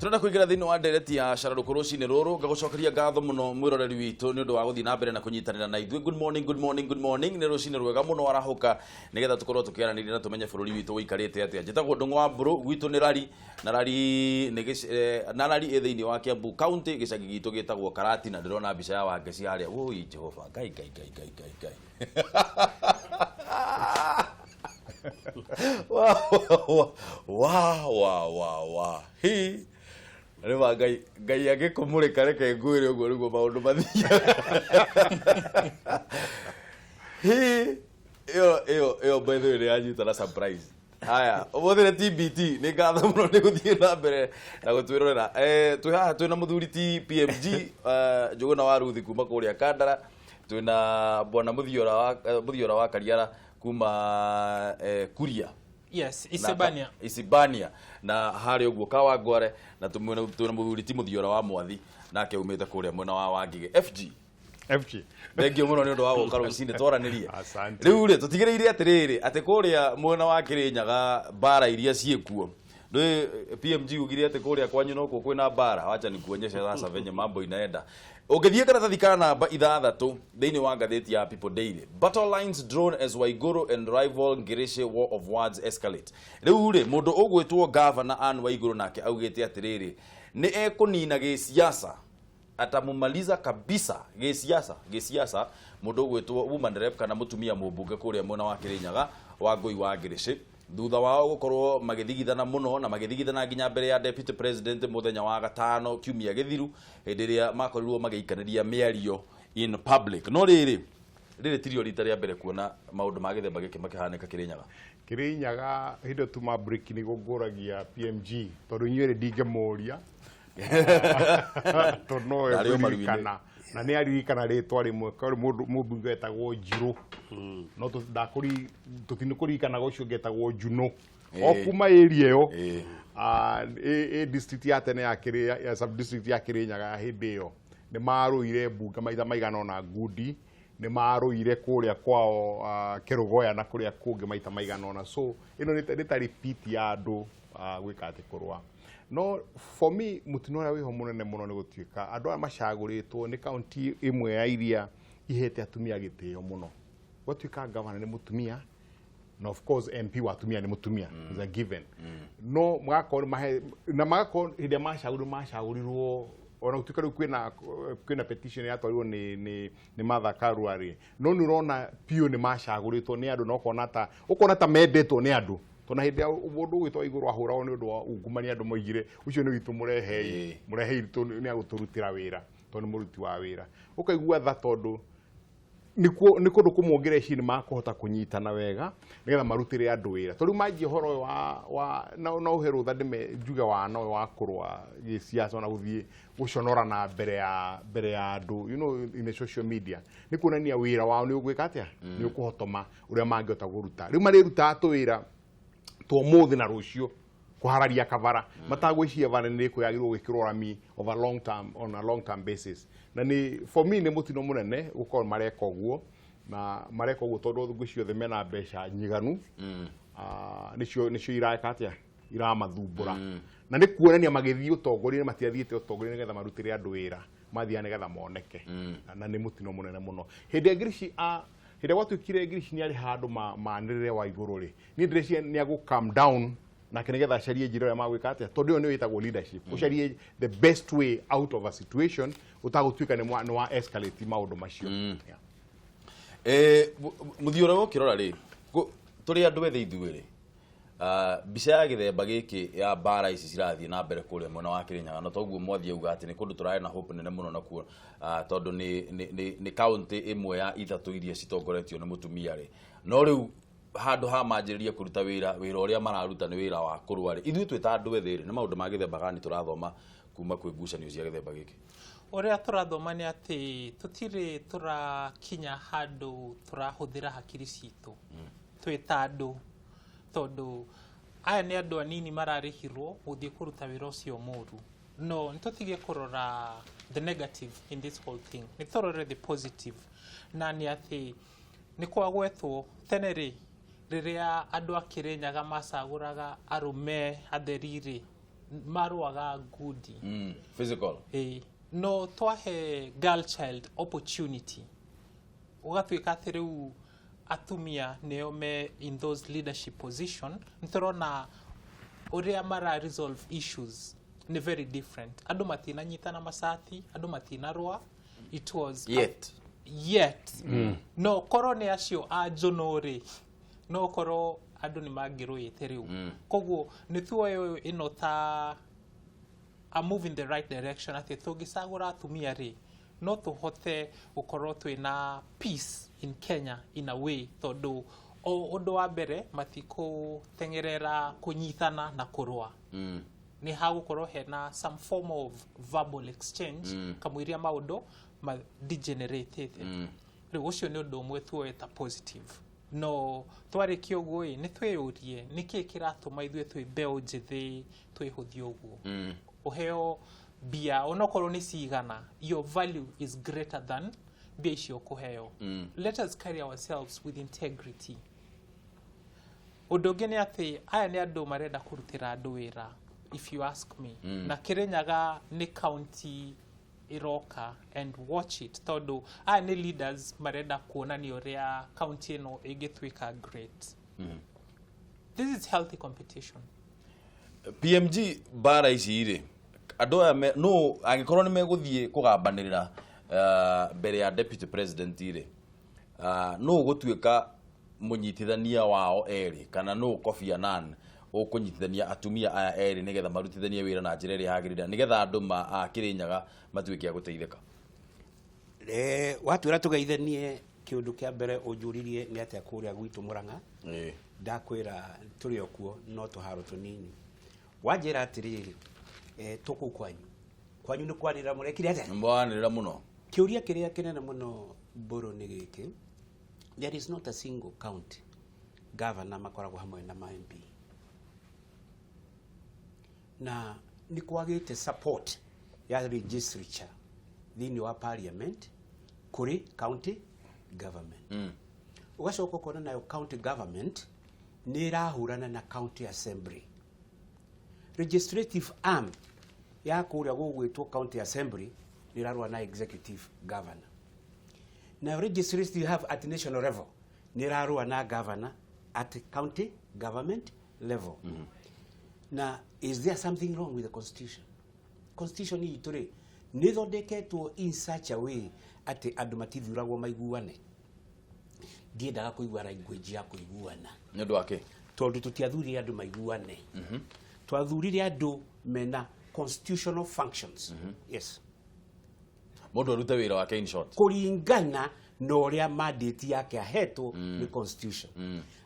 Tũrenda kũingĩra thĩinĩ wa ndereti ya cararũkũ rũcinĩ rũrũ. Ngagũcokeria ngatho mũno mwĩroreri witũ nĩ ũndũ wa gũthiĩ na mbere na kũnyitanĩra na ithuĩ. Good morning, good morning, good morning. Nĩ rũcinĩ rwega mũno arahũka nĩgetha tũkorwo tũkĩaranĩria na tũmenye bũrũri witũ ũikarĩte atĩa. Njĩtagwo Ndũng'ũ wa Mbũrũ, gwitũ nĩ Rari na Rari nĩ na Rari ĩ thĩinĩ wa Kiambu County, gĩcagi gitũ gĩtagwo Karati, na ndĩrona mbica ya Wangeci harĩa. Wũi Jehova, Ngai Ngai Ngai Ngai Ngai Ngai. Wa wa wa wa wa hi rĩma Ngai Ngai angĩkũmũrĩka, reke ngwĩre ũguo nĩguo maũndũ mathiaga. Hi ĩyo ĩyo ĩyo, by the way, nĩ yanyita na surprise. Haya, ũmũthĩ nĩ TBT. Nĩ ngatho mũno nĩ gũthiĩ na mbere na gũtwĩrorera. Twĩ haha twĩna mũthuri ti PMG Njũgũna wa Ruthi kuma kũrĩa Kandara, twĩna bwana Mũthiora wa Kariara kuma Kuria. Yes, Isebania. Isibania na harĩa ũguo Kawangware, na twĩna mũthuri ti Mũthiora wa Mwathi, nake umĩte kũrĩa mwena wa Wangige FG. FG. Thengiũ mũno nĩ ũndũ wa gũka rũcinĩ twaranĩrie. Asante. Rĩu rĩ, tũtigĩrĩire atĩrĩrĩ, atĩ kũrĩa mwena wa Kĩrĩnyaga mbara iria ciĩkuo ndũĩ PMG ugire atĩ kũrĩa kwanyu nokuo kwĩna mbara. Wacha nikuonyeshe sasa venye mambo inaenda. Ũngĩthiĩ karatathi ka namba 6 thĩinĩ wa ngathĩti ya People Daily, "Battle lines drawn as Waiguru and rival Ngirici war of words escalate." Rĩu rĩ, mũndũ ũgwĩtwo Gavana Anne Waiguru nake augĩte atĩrĩrĩ, nĩ ekũnina gĩsiasa, atamumaliza kabisa gĩsiasa gĩsiasa mũndũ ũgwĩtwo woman rep kana mũtumia mũmbunge kũrĩa mwena wa Kĩrĩnyaga wa Ngũi wa Ngĩrĩcĩ, thutha wao gũkorwo magĩthigithana mũno na magĩthigithana nginya mbere ya deputy president mũthenya wa gatano kiumia gĩthiru, hĩndĩ ĩrĩa makorirwo magĩikanĩria mĩario in public. No rĩrĩ, rĩrĩ tirio rita rĩa mbere kuona maũndũ ma gĩthemba gĩkĩ makĩhanĩka Kĩrĩnyaga. Kĩrĩnyaga hĩndĩ ĩyo tuma break nĩ ngũragia PMG, tondũ inyuĩ rĩ ndingĩmũria, tondũ nowe Ndarĩ o maru-inĩ. kũririkana na nĩ aririkana rĩtwa rĩmwe kwarĩ mũndũ mũmbunge wetagwo Njirũ, no tũtinĩkũririkanaga ũcio ũngĩ etagwo Njuno o kuma area ĩyo. Ah, ĩ district ya tene ya Kĩrĩ ya sub district ya Kĩrĩnyaga ya hĩndĩ ĩyo, nĩ marũire mbunge maita maigana ũna ngundi, nĩ marũire kũrĩa kwao Kĩrũgoya na kũrĩa kũngĩ maita maigana ũna. So ĩno nĩ ta repeat ya andũ gwĩka atĩ kũrũa. No for me, mũtino ũrĩa wĩho mũnene mũno nĩ gũtuĩka andũ aya macagũrĩtwo nĩ kaunti ĩmwe ya iria ihete atumia gĩtĩo mũno. Gwatuĩka gavana nĩ mũtumia, na of course MP wa atumia nĩ mũtumia, is a given. No magakorwo mahe na magakorwo hĩndĩ ĩrĩa macagũrirwo, macagũrirwo ona gũtuĩka rĩu kwĩna petition yatwarirwo nĩ Martha Karua rĩ, no nĩ ũrona biũ nĩ macagũrĩtwo nĩ andũ, na ũkona ta mendetwo nĩ andũ, tondũ na hĩndĩ ya mũndũ ũgwĩtwo igũrũ ahũragwo nĩ ũndũ wa ungumania, andũ moigire ũcio nĩ witũ, mũrehei, mũrehei, nĩ agũtũrutĩra wĩra tondũ nĩ mũruti wa wĩra. Ũkaigua tha tondũ nĩ kũndũ kũmwe ũngĩreciria nĩ makũhota kũnyitana wega nĩgetha marutĩre andũ wĩra, tondũ rĩu manjia ũhoro ũyũ wa na ũhe rũtha ndĩme njuge wana ũyũ wa kũrũa gĩsiasa, ona gũthiĩ gũconorana mbere ya andũ in the social media, nĩ kuonania wĩra wao nĩ ũgwĩka atĩa, nĩ ũkũhotoma ũrĩa mangĩhota kũruta. Rĩu marĩrutaga tũwĩra twa ũmũthĩ na rũciũ kũhararia kabara, matagwĩciria bara nĩ ĩrĩkũ yagĩrĩirwo gwĩkĩrwo rami of a long term on a long term basis. Na nĩ for me nĩ mũtino mũnene gũkorwo mareka ũguo, na mareka ũguo tondũ ngwĩciria ciothe mena mbeca nyiganu. Ah, nĩcio ireka atĩa, iramathumbũra, na nĩ kuonania magĩthiĩ ũtongoria matiathiĩte ũtongoria nĩgetha marutĩre andũ wĩra, mathiaga nĩgetha moneke. Na nĩ mũtino mũnene mũno. Hĩndĩ ya Ngirici, hĩndĩ ĩrĩa gwatuĩkire Ngirici nĩ arĩ handũ manĩrĩre wa igũrũ rĩ, niĩ ndĩreciria nĩ agũ calm down nake nĩgetha acarie njĩra ĩrĩa magwĩka atĩa, tondũ ĩyo nĩyo ĩtagwo leadership, ũcarie the best way out of a situation ũtagũtuĩka nĩ wa escalate maũndũ macio. Yeah. Mũthiora ũkĩrora rĩ, tũrĩ andũ ethĩ ithuĩ rĩ, mbica ya gĩthemba gĩkĩ ya mbara ici cirathiĩ na mbere kũrĩa mwena wa Kĩrĩnyaga, na toguo mwathi auga atĩ nĩ kũndũ tũrarĩ na hope nene mũno nakuo, tondũ nĩ kaunti ĩmwe ya ithatũ iria citongoretio nĩ mũtumia rĩ, no rĩu handũ ha manjĩrĩrie kũruta wĩra, wĩra ũrĩa mararuta nĩ wĩra wa kũrũa rĩ, ithuĩ twĩ ta andũ ethĩ rĩ, nĩ maũndũ ma gĩthemba gani tũrathoma kuma kwĩ ngucanio cia gĩthemba gĩkĩ? Ũrĩa tũrathoma nĩ atĩ tũtirĩ tũrakinya handũ tũrahũthĩra hakiri citũ twĩ ta andũ, tondũ aya nĩ andũ anini mararĩhirwo gũthiĩ kũruta wĩra ũcio mũru. No nĩ tũtige kũrora the negative in this whole thing, nĩ tũrore the positive, na nĩ atĩ nĩ kwagwetwo tene rĩ, rĩrĩa andũ a Kĩrĩnyaga macagũraga arũme atheri rĩ, Marũaga ngundi. Physical. Ĩĩ, no twahe girl child opportunity, ũgatuĩka atĩ rĩu atumia nĩo me in those leadership position, nĩtũrona ũrĩa mara resolve issues nĩ very different. Andũ matinanyitana macati, andũ matinarũa. It was Yet. Yet. No korwo nĩ acio a njũnũ rĩ, no korwo andũ nĩ mangĩrũĩte rĩu. Koguo nĩ tuoe ĩno ta a move in the right direction, atĩ tũngĩcagũra atumia rĩ, no tũhote gũkorwo twĩna peace in Kenya in a way, tondũ o ũndũ wa mbere matikũteng'erera kũnyitana na kũrũa. Nĩ hagũkorwo hena some form of verbal exchange kamũiria maũndũ ma degeneratĩte. Rĩu ũcio nĩ ũndũ ũmwe tuoe ta positive. No twarĩkia ũguo ĩ, nĩ twĩyũrie nĩkĩĩ kĩratũma ithuĩ twĩ mbeũ njĩthĩ twĩhũthie ũguo. Ũheo mbia onokorwo nĩ cigana, your value is greater than mbia icio ũkũheo. Let us carry ourselves with integrity. Ũndũ ũngĩ nĩ atĩ aya nĩ andũ marenda kũrutĩra andũ wĩra, if you ask me. Na Kĩrĩnyaga nĩ county ĩroka, and watch it, tondũ aya nĩ leaders marenda kuonania ũrĩa county ĩno ĩngĩtuĩka great. This is healthy competition. PMG, mbara ici rĩ, andũ aya no angĩkorwo nĩ megũthiĩ kũgambanĩrĩra mbere ya deputy president rĩ, no gũtuĩka mũnyitithania wao erĩ, kana no Kofi Annan ũkũnyitithania atumia aya erĩ nĩgetha marutithanie wĩra na njĩra ĩrĩa yagĩrĩire, nĩgetha andũ ma a Kĩrĩnyaga matuĩke a gũteithĩka? Watwĩra tũgeithanie, kĩũndũ kĩa mbere ũnjũririe nĩ atĩa kũrĩa gwitũ Mũrang'a. Ndakwĩra tũrĩ o kuo, no tũharo tũnini. Wanjĩra atĩrĩrĩ, tũkũu kwanyu, kwanyu nĩ kwanĩrĩra mũrekire atĩa? Mwanĩrĩra mũno. Kĩũria kĩrĩa kĩnene mũno mbũrũ nĩ gĩkĩ: there is not a single county governor makoragwo hamwe na ma MP, na nĩ kwagĩte support ya legislature thĩinĩ wa parliament kũrĩ county government. Ũgacoka ũkona nayo county government nĩ ĩrahũrana na county assembly. Legislative arm ya kũrĩa gũgwĩtwo county assembly nĩ ĩrarũa na executive governor. Nayo legislative you have at national level nĩ ĩrarũa na governor at county government level. Na is there something wrong with the constitution? Constitution itũ rĩ, nĩ ĩthondeketwo in such a way atĩ andũ matithuragwo maiguane. Ndiendaga kũigua language ya kũiguana. Nĩ ũndũ wa kĩ? Tondũ tũtiathurire andũ maiguane, twathurire andũ mena constitutional functions, yes. Mũndũ arute wĩra wake, in short. Kũringana na ũrĩa mandate yake ahetwo nĩ constitution.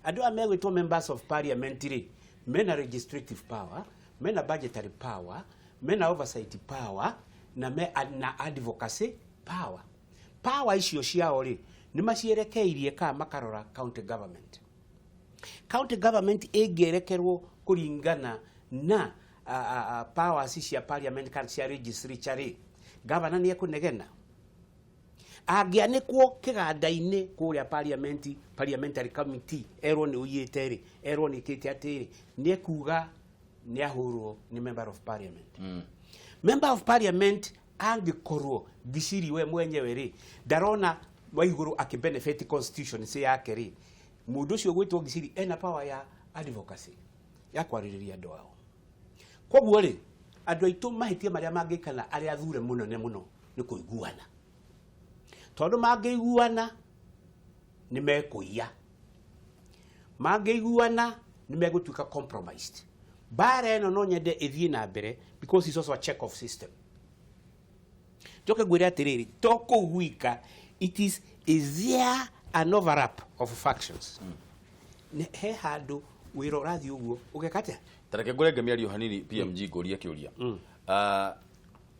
Andũ aya megwĩtwo members of parliament rĩ, mena legislative power, mena budgetary power, mena oversight power na me na advocacy power. Power icio ciao rĩ, nĩ macierekeirie kana makarora county government. County government ĩngĩerekerwo kũringana na powers cia parliament kana cia legislature rĩ, governor nĩ ekũnegena. Angĩanĩkwo kĩganda-inĩ kũrĩa parliament, parliamentary committee, erwo nĩ ũiyĩte rĩ, erwo nĩ ĩkĩte atĩrĩ, nĩ ekuga nĩ ahũrwo nĩ member of parliament. Member of parliament angĩkorwo Giciri we mwenyewe rĩ, ndarona Waigũrũ akĩbenefit constituency yake rĩ, mũndũ ũcio ũgwĩtwo Giciri ena power ya advocacy ya kwarĩrĩria andũ ao. Koguo rĩ, andũ aitũ mahĩtia marĩa mangĩkana arĩa athure mũno nĩ mũno nĩ kũiguana, tondũ mangĩiguana nĩ mekũiya, mangĩiguana nĩ megũtuĩka compromised. Mbara ĩno no nyende ĩthiĩ na mbere because it's also a check of system. Njoke ngwĩre atĩrĩrĩ, to kũu gwika, it is there an overlap of factions? He handũ wĩra ũrathiĩ ũguo ũgeka atĩa? Tareke ngũrenge mĩario hanini, PMG, ngũrie kĩũria.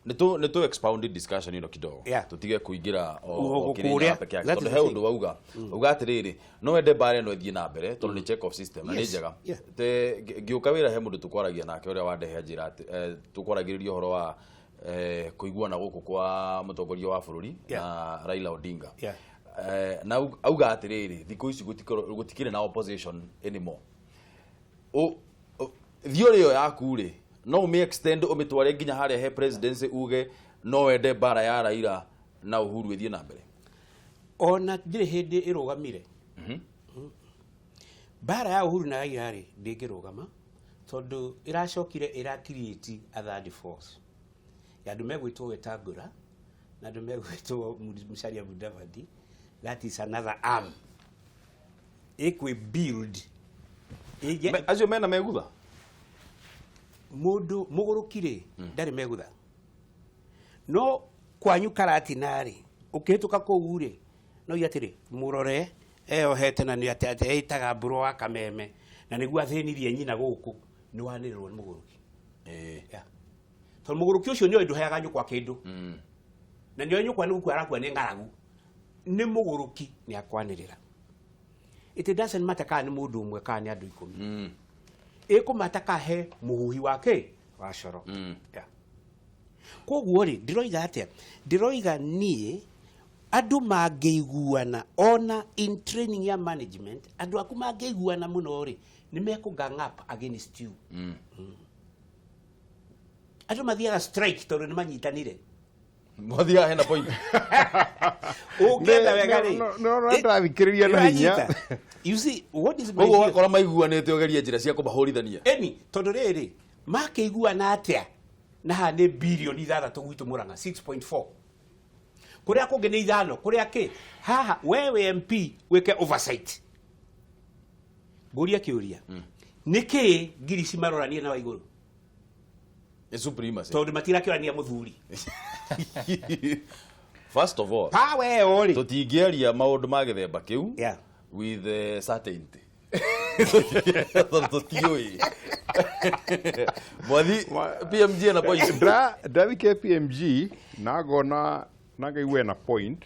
Nĩ tũ expound discussion ĩno kidogo, tũtige kũingĩra o kũrĩa. Kĩrĩnyaga peke yake, That tondũ is he the ũndũ wauga uga atĩrĩrĩ, no wende mbara ĩno ĩthiĩ na mbere tondũ nĩ check of system na nĩ njega. Te ngĩũka wĩra he mũndũ tũkwaragia nake ũrĩa wandehe anjĩra atĩ tũkwaragĩrĩria ũhoro wa kũiguana gũkũ kwa mũtongoria wa bũrũri na Raila Odinga. Na auga atĩrĩrĩ, thikũ ici gũtikĩrĩ na opposition anymore. Theory ĩyo yaku rĩ, No ũmĩ extend ũmĩtware nginya harĩa he presidency, uge no wende mbara ya Raila na Uhuru ĩthiĩ na mbere? Ona ndirĩ hĩndĩ ĩrũgamire. Mbara ya Uhuru na Raila rĩ, ndĩngĩrũgama tondũ ĩracokire ĩra create a third force ya andũ megwĩtwo Wetangula na andũ megwĩtwo Musalia Mudavadi. That is another arm ĩkwĩ build. Acio mena megutha. Mũndũ mũgũrũki rĩ, ndarĩ megutha. No kwanyu Karatina rĩ, ũkĩhĩtũka kũu rĩ, no uge atĩrĩ, mũrore eyohete na nĩ atĩ ĩtaga mbũrũ wa kameme na nĩguo athĩnirie nyina gũkũ, nĩ wanĩrĩrwo nĩ mũgũrũki. Yeah. Tondũ mũgũrũki ũcio nĩoĩ ndũheaga nyũkwa kĩndũ, na nĩoĩ nyũkwa nĩ gũkua arakua nĩ ng'aragu. Nĩ mũgũrũki, nĩ akwanĩrĩra. It doesn't matter kana nĩ mũndũ ũmwe kana nĩ andũ 10. Ĩkũmata kahe mũhuhi wake wa coro. Yeah. Koguo rĩ, ndĩroiga atĩa? Ndĩroiga niĩ andũ mangĩiguana, ona in training ya management, andũ aku mangĩiguana mũno rĩ, nĩ mekũ gang up against you. Andũ mathiaga strike tondũ nĩ manyitanire. Mwathiaga hena point. Ũngĩenda wega rĩ, No, ndĩrathikĩrĩria na hinya. Ũranyita? You see what is my Koguo view? wakora maiguanĩte, ũgerie njĩra cia kũmahũrithania. Eni tondũ rĩrĩ, makĩiguana atĩa na haha nĩ birioni 6 gwitũ Mũrang'a 6.4, kũrĩa kũngĩ nĩ 5, kũrĩa kĩ haha wewe MP wĩke oversight. Ngũria kĩũria, nĩkĩ ngiri cimaroranie na Waigũrũ? Nĩ supremacy. Tondũ matirakĩorania mũthuri. First of all, power ĩyo rĩ, tũtingĩaria maũndũ ma gĩthemba kĩu with certainty tondũ tũtiũĩ. Mwathi PMG na point. Ndathikĩ PMG na ngona na ngaigua ena point,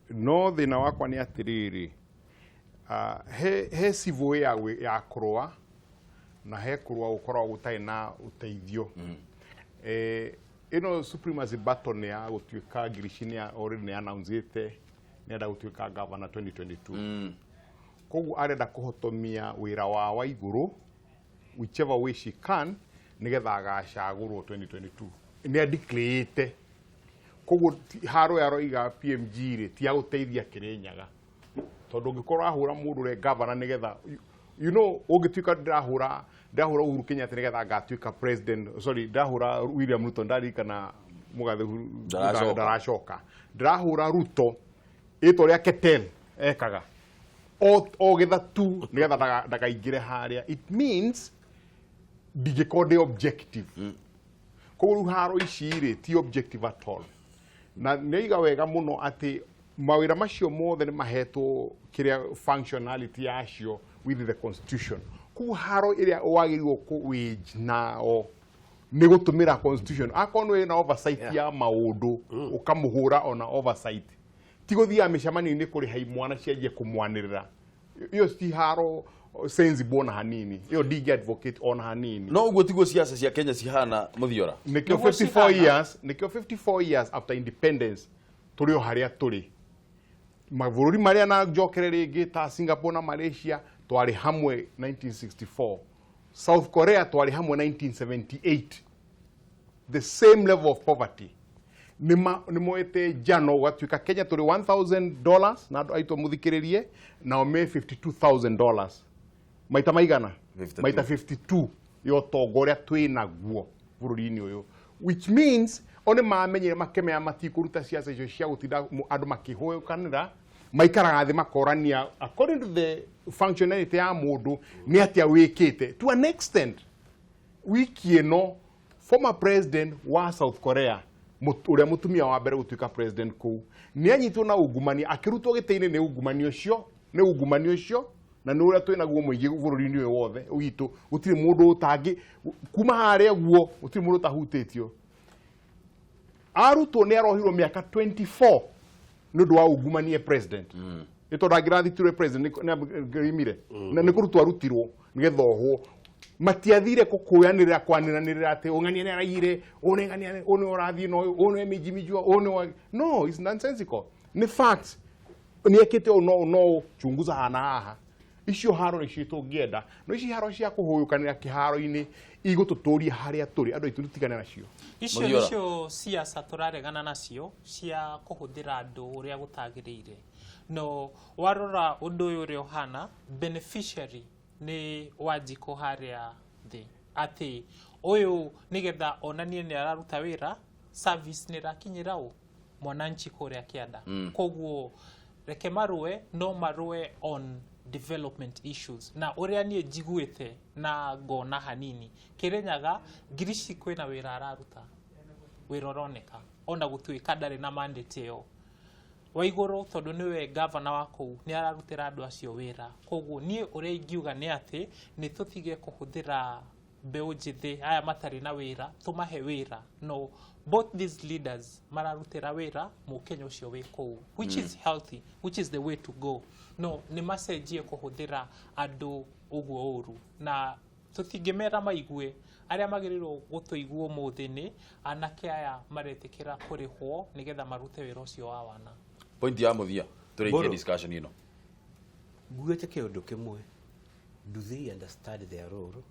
no thĩna wakwa nĩ atĩrĩrĩ, he civil ya kũrũa na he kũrũa gũkoragwo gũtarĩ na ũteithio. Ĩno supremacy battle nĩ ya gũtuĩka Ngirici nĩ already nĩ announce-ĩte nĩ enda gũtuĩka governor 2022. Koguo arenda kũhotomia wĩra wa Waigũrũ whichever way she can nĩgetha agacagũrwo 2022. Nĩ adeclare. Koguo haro yaroiga PMG rĩ, ti ya gũteithia Kĩrĩnyaga, tondũ ũngĩkorwo ahũra mũndũ ũrĩa governor nĩgetha ũngĩtuĩka ndĩrahũra Uhuru Kenyatta nĩgetha ngatuĩka president, sorry, ndĩrahũra William Ruto, ndaririkana mũgathe Uhuru Ndaracoka. Ndaracoka. Ndĩrahũra Ruto ĩtwa rĩake 10 ekaga o getha tu nĩgetha ndakaingĩre harĩa, it means ndingĩkorwo ndĩ objective. Koguo rĩu haro ici rĩ, ti objective at all. Na nĩoiga wega mũno atĩ mawĩra macio mothe nĩ mahetwo kĩrĩa functionality yacio with the constitution. Koguo haro ĩrĩa wagĩrĩirwo kũ wage nao nĩ gũtũmĩra constitution. Akorwo nĩ wĩna oversight ya maũndũ, ũkamũhũra ona oversight, ti gũthiaga mĩcemanio-inĩ kũrĩha imwana cianjie kũmwanĩrĩra. Ĩyo ti haro sensible ona hanini. Ĩyo ndingĩ advocate ona hanini. No ũguo tiguo ciaca cia Kenya cihana, Mũthiora. Nĩkĩo Nĩguo 54 cihana. years, nĩkĩo 54 years after independence tũrĩ o harĩa tũrĩ. Mabũrũri marĩa na njokere rĩngĩ ta Singapore na Malaysia twarĩ hamwe 1964, South Korea twarĩ hamwe 1978, the same level of poverty. Nĩ moete njano gũgatuĩka Kenya tũrĩ $1000 na andũ aitũ mũthikĩrĩrie nao me $52,000, maita maigana? 52. Maita 52 ya ũtonga ũrĩa twĩ naguo bũrũri-inĩ ũyũ, which means o nĩ mamenyire makĩmenya matikũruta ciaca icio cia gũtinda andũ makĩhũkanĩra. Maikaraga thĩ makorania according to the functionality ya mũndũ nĩ atĩa wĩkĩte to an extent. Wiki ĩno former president wa South Korea, ũrĩa mũtumia wa mbere gũtuĩka president kũu, nĩ anyitwo na ungumania, akĩrutwo gĩtĩ-inĩ nĩ ungumania ũcio, nĩ ungumania ũcio na nĩ ũrĩa twĩnaguo mũingĩ bũrũri-inĩ ũyũ wothe witũ. Gũtirĩ mũndũ ũtangĩ kuma harĩa guo, gũtirĩ mũndũ ũtahutĩtio. Arutwo nĩ arohirwo mĩaka 24 nĩ ũndũ wa ungumania president, nĩ tondũ angĩrathitirwe president nĩ angĩrimire na nĩ kũrutwo arutirwo nĩgetha ohwo. Matiathire kũkũyanĩrĩra kwanĩranĩrĩra atĩ ũng'ania nĩ araiyire, ũneng'ania ũyũ nĩ ũrathiĩ na ũyũ, ũyũ nĩ mijimijua, ũyũ nĩ no, it's nonsensical. Nĩ facts, nĩ ekĩte ũũ no no chunguza hana haha. Icio haro nĩcio tũngĩenda, no ici haro cia kũhũyũkanĩra kĩharo-inĩ igũtũtũria harĩa tũrĩ, andũ aitũ tũtigane nacio. Icio Mũthiora. Nĩcio siasa tũraregana nacio cia kũhũthĩra andũ ũrĩa gũtagĩrĩire. No warora ũndũ ũyũ ũrĩa ũhana, beneficiary nĩ Wanjikũ harĩa thĩ, atĩ ũyũ nĩgetha onanie nĩ araruta wĩra, service nĩ ĩrakinyĩra ũ mwananchi kũrĩa kĩanda. Koguo reke marũe, no marũe on development issues. Na ũrĩa niĩ njiguĩte na ngona hanini, Kĩrĩnyaga Ngirici kwĩna wĩra araruta, wĩra ũroneka ona gũtuĩka ndarĩ na mandate ĩyo. Waigũrũ, tondũ nĩwe gavana wa kũu, nĩ ararutĩra andũ acio wĩra. Koguo niĩ ũrĩa ingiuga nĩ atĩ nĩ tũtige kũhũthĩra mbeũ njĩthĩ aya matarĩ na wĩra, tũmahe wĩra. No both these leaders mararutĩra wĩra mũkenya ũcio wĩ kũu, which is healthy, which is the way to go. No nĩ macenjie kũhũthĩra andũ ũguo ũru, na tũtingĩmera maigue. Arĩa magĩrĩirwo gũtũigua ũmũthĩ nĩ anake aya maretĩkĩra kũrĩhwo nĩgetha marute wĩra ũcio wa wana. Point ya mũthia tũrĩkie Mbũrũ. discussion ĩno. Nguĩte kĩũndũ kĩmwe: do they understand their role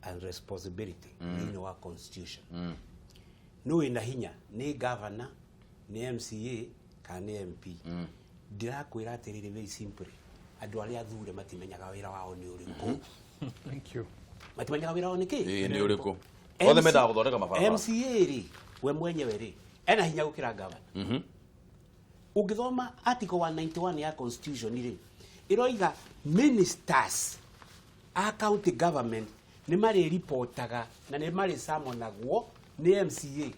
and responsibility thĩinĩ wa constitution? Nũ wĩna hinya? Nĩ governor, nĩ MCA kana nĩ MP? Ndĩrakwĩra atĩrĩrĩ, very simply, andũ arĩa athure matimenyaga wĩra wao nĩ ũrĩkũ. Thank you. Matimenyaga wĩra wao nĩ kĩ. Ĩĩ, nĩ ũrĩkũ? Othe mendaga gũthondeka mabarabara. MCA rĩ, we mwenyewe rĩ, ena hinya gũkĩra governor. Ũngĩthoma article 191 ya constitution rĩ, ĩroiga ministers a county government nĩ marĩripotaga na nĩ marĩcamonagwo nĩ MCA.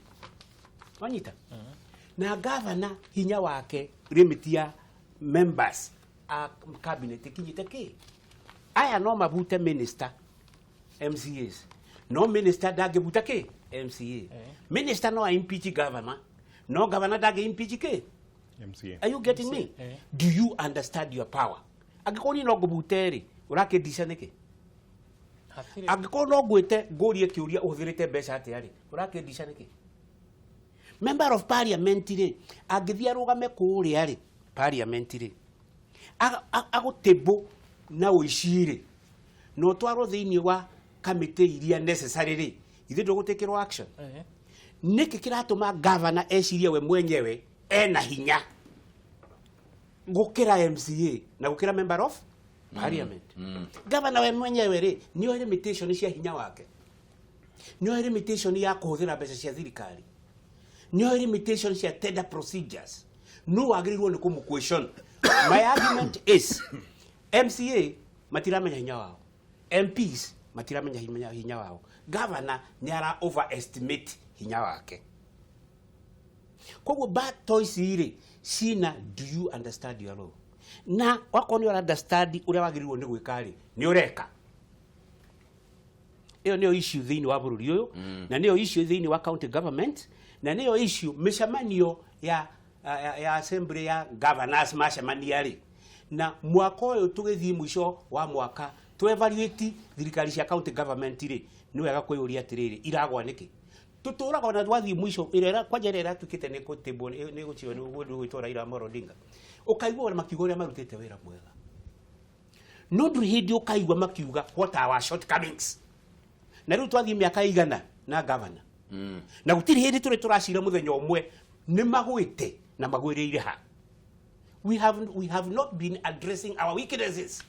Wanyita? Na governor hinya wake, limit ya members a cabinet ikinyĩte kĩ? Aya no mabute minister, MCAs, no minister ndangĩbuta kĩ? MCA. Minister no impeach governor, no governor ndangĩ impeach kĩ? MCA. Are you getting me? Eh. Do you understand your power? Angĩkorwo niĩ no ngũbute rĩ, ũrakĩndica nĩkĩ? Hatirĩ. Angĩkorwo no ngwĩte ngũrie kĩũria, ũhũthĩrĩte mbeca atĩa rĩ, ũrakĩndica nĩkĩ? Member of parliament rĩ, angĩthiĩ arũgame kũrĩa rĩ parliament rĩ, agũtĩmbũ na ũici rĩ, na ũtwarwo thĩinĩ wa kamĩtĩ iria necessary rĩ, ithuĩ ndũgũtĩkĩrwo action? Eh. Nĩkĩ kĩratũma gavana ecirie we mwenyewe ena hinya gũkĩra MCA na gũkĩra member of parliament? Gavana we mwenyewe rĩ, nĩoĩ limitation cia hinya wake, nĩoĩ limitation ya kũhũthĩra mbeca cia thirikari, nĩoĩ limitation cia tender procedures. No wagĩrĩirwo nĩ kũmũ question. My argument is MCA matiramenya hinya wao, MPs matiramenya hinya wao, governor nĩ ara overestimate hinya wake. Koguo bato ici rĩ cina, do you understand your role? Na wakorwo nĩ ũra understand ũrĩa wagĩrĩirwo nĩ gwĩka rĩ, nĩ ũreka. Ĩyo nĩyo issue thĩinĩ wa bũrũri ũyũ, na nĩyo issue thĩinĩ wa county government, na nĩyo issue mĩcemanio ya assembly ya governors macemania rĩ. Na mwaka ũyũ tũgĩthiĩ mũico wa mwaka tũ evaluate thirikari cia county government rĩ, nĩ wega kwĩyũria atĩrĩrĩ, iragwa nĩkĩ? Tũtũraga ona twathiĩ mũico ĩrĩa kwanja ĩrĩa ĩratuĩkĩte nĩ gũtĩmbwo, nĩ gũchio nĩ mũndũ ũgwĩtwo Raila Amolo Odinga, ũkaigua ona makiuga ũrĩa marutĩte wĩra mwega, no ndũrĩ hĩndĩ ũkaigua makiuga what are our shortcomings. Na rĩu twathiĩ mĩaka igana na gavana, na gũtirĩ hĩndĩ tũrĩ tũracira mũthenya ũmwe nĩ magwĩte na magwĩrĩire ha. We have not been addressing our weaknesses.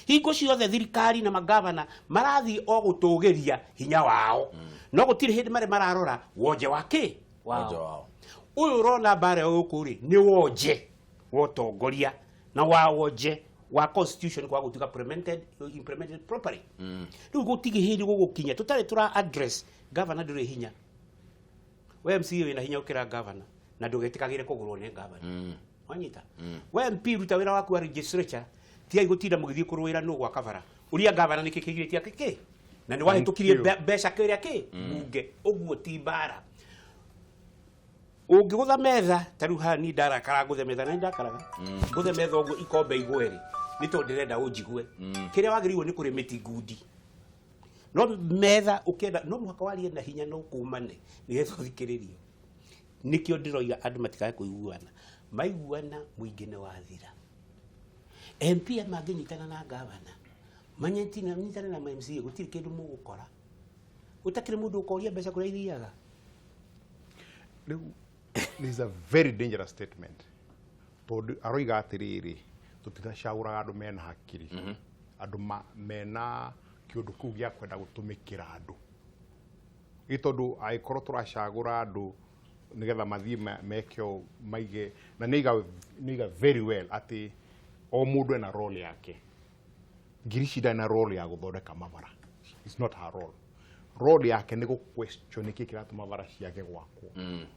Hingo ciothe thirikari na magavana marathiĩ o gũtũgĩria hinya wao, no gũtirĩ hĩndĩ marĩ mararora wonje wa kĩ. Wonje wao. Ũyũ ũrona mbara gũkũ rĩ, nĩ wonje wa ũtongoria na wa wonje wa constitution kwa gũtuĩka implemented properly. Rĩu gũtirĩ hĩndĩ gũgũkinya tũtarĩ tũra address governor ndũrĩ hinya. We MCA wĩna hinya gũkĩra governor, na ndũgetĩkagĩre kũgũrwo nĩ governor. Wanyita? We MP, ruta wĩra waku wa legislature. Tigai gũtinda mũgĩthiĩ kũrũĩra nũ gwaka bara. Ũria governor nĩkĩ kĩgirĩtie kĩ na nĩ wahĩtũkirie Thank you. mbeca kĩrĩa kĩ bunge. Ũguo ti mbara. Ũngĩgũtha metha ta rĩu haha, ni ndarakara ngũthe metha, na nĩ ndakaraga ngũthe metha ũguo ikombe igwe rĩ, nĩ tondũ ndĩrenda ũnjigue. Kĩrĩa wagĩrĩirwo nĩ kũrĩmĩti ngundi, no metha ũkĩenda no mũhaka warie na hinya no kũmane nĩgetha ũthikĩrĩrio. Nĩkĩo ndĩroiga andũ matikae kũiguana. Maiguana, mũingĩ nĩ wathira. MP mangĩnyitana na gavana. Manyitane na MCA gũtirĩ kĩndũ mũgũkora. Gũtakĩrĩ mũndũ ũkoria mbeca kũrĩa ithiaga. Rĩu this is a very dangerous statement, tondũ aroiga atĩrĩrĩ, tũtiracagũraga andũ mena hakiri, andũ mena kĩũndũ kĩu gĩa kwenda gũtũmĩkĩra andũ, ĩ tondũ angĩkorwo tũracagũra andũ nĩgetha mathiĩ meke ũũ, maige na nĩiga very well atĩ o mũndũ ena role yake. Ngirici ndarĩ na role ya gũthondeka mabara. It's not her role. Role yake nĩ gũ question nĩkĩ kĩratũma bara ciage gwakwo.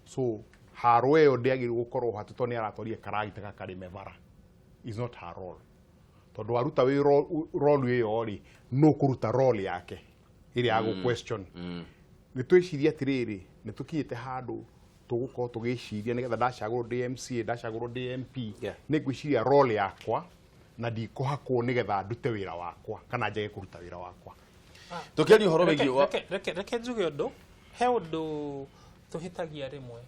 So haro ĩyo ndĩagĩrĩirwo gũkorwo ho atĩ tondũ nĩ aratwarire karagita gakarĩme bara. Is not her role, tondũ waruta wĩ role ĩyo rĩ, nũ kũruta role yake ĩrĩa ya gũ question? Nĩ twĩcirie atĩrĩrĩ, nĩ tũkinyĩte handũ tũgũkorwo tũgĩciria nĩgetha ndacagũrwo ndĩ MCA, ndacagũrwo ndĩ MP, nĩ ngwĩciria role yakwa na ndikũhakwo nĩgetha ndute wĩra wakwa kana njage kũruta wĩra wakwa. Tũkĩaria ũhoro wĩgiĩ wa Reke njuge ũndũ. He ũndũ tũhĩtagia rĩmwe,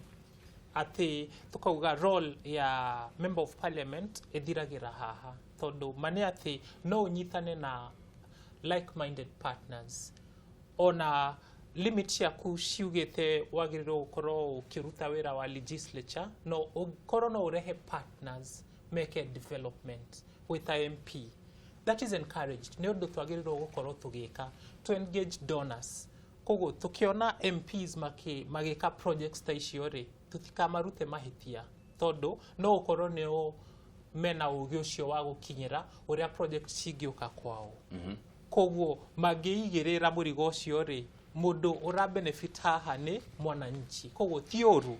atĩ tũkauga role ya member of parliament ĩthiragĩra haha, tondũ ma nĩ atĩ no ũnyitane na like minded partners, ona limit ciaku ciugĩte wagĩrĩirwo gũkorwo ũkĩruta wĩra wa legislature, no ũkorwo no ũrehe partners meke development with a MP. That is encouraged. Nĩ ũndũ twagĩrĩirwo gũkorwo tũgĩka to engage donors. Koguo tũkĩona MPs magĩka projects ta icio rĩ, tũtikamarute mahĩtia, tondũ no ũkorwo nĩo mena ũgĩ ũcio wa gũkinyĩra ũrĩa project cingĩũka kwao. Koguo mangĩigĩrĩra mũrigo ũcio rĩ, mũndũ ũra benefit haha nĩ mwananchi. Koguo ti ũru,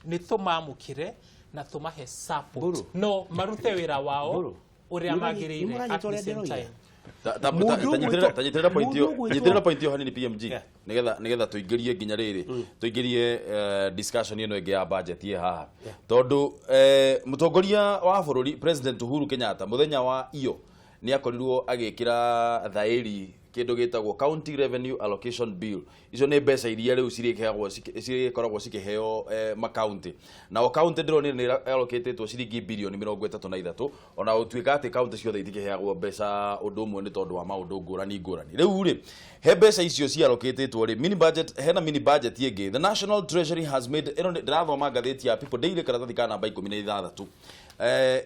nĩ tũmamũkĩre na tũmahe support, Mbũrũ. no marute wĩra wao Mbũrũ. ũrĩa magĩrĩire Nĩmũranyita at the ũrĩa same ndĩroiga? time. Mũndũ Tanyitĩrĩra point mũndũ ĩyo, nyitĩrĩra point ĩyo hanini, PMG, nĩgetha tũingĩrie nginya rĩrĩ, tũingĩrie discussion ĩno ĩngĩ ya budget ĩ haha, tondũ mũtongoria wa bũrũri, President Uhuru Kenyatta, mũthenya wa iyo nĩ akorirwo agĩkĩra thaĩri kĩndũ gĩtagwo County Revenue Allocation Bill. Icio nĩ mbeca iria rĩu cirĩheagwo, cirĩkoragwo cikĩheo makaunti, na o kaunti ndĩronire nĩ allocatĩtwo ciringi birioni 33, ona gũtuĩka atĩ kaunti ciothe itikĩheagwo mbeca ũndũ ũmwe nĩ tondũ wa maũndũ ngũrani ngũrani. Rĩu rĩ, he mbeca icio ciallocatĩtwo rĩ, mini budget, hena mini budget ĩngĩ the National Treasury has made. Ĩno ndĩrathoma ngathĩti ya People Daily, karatathi ka namba 16.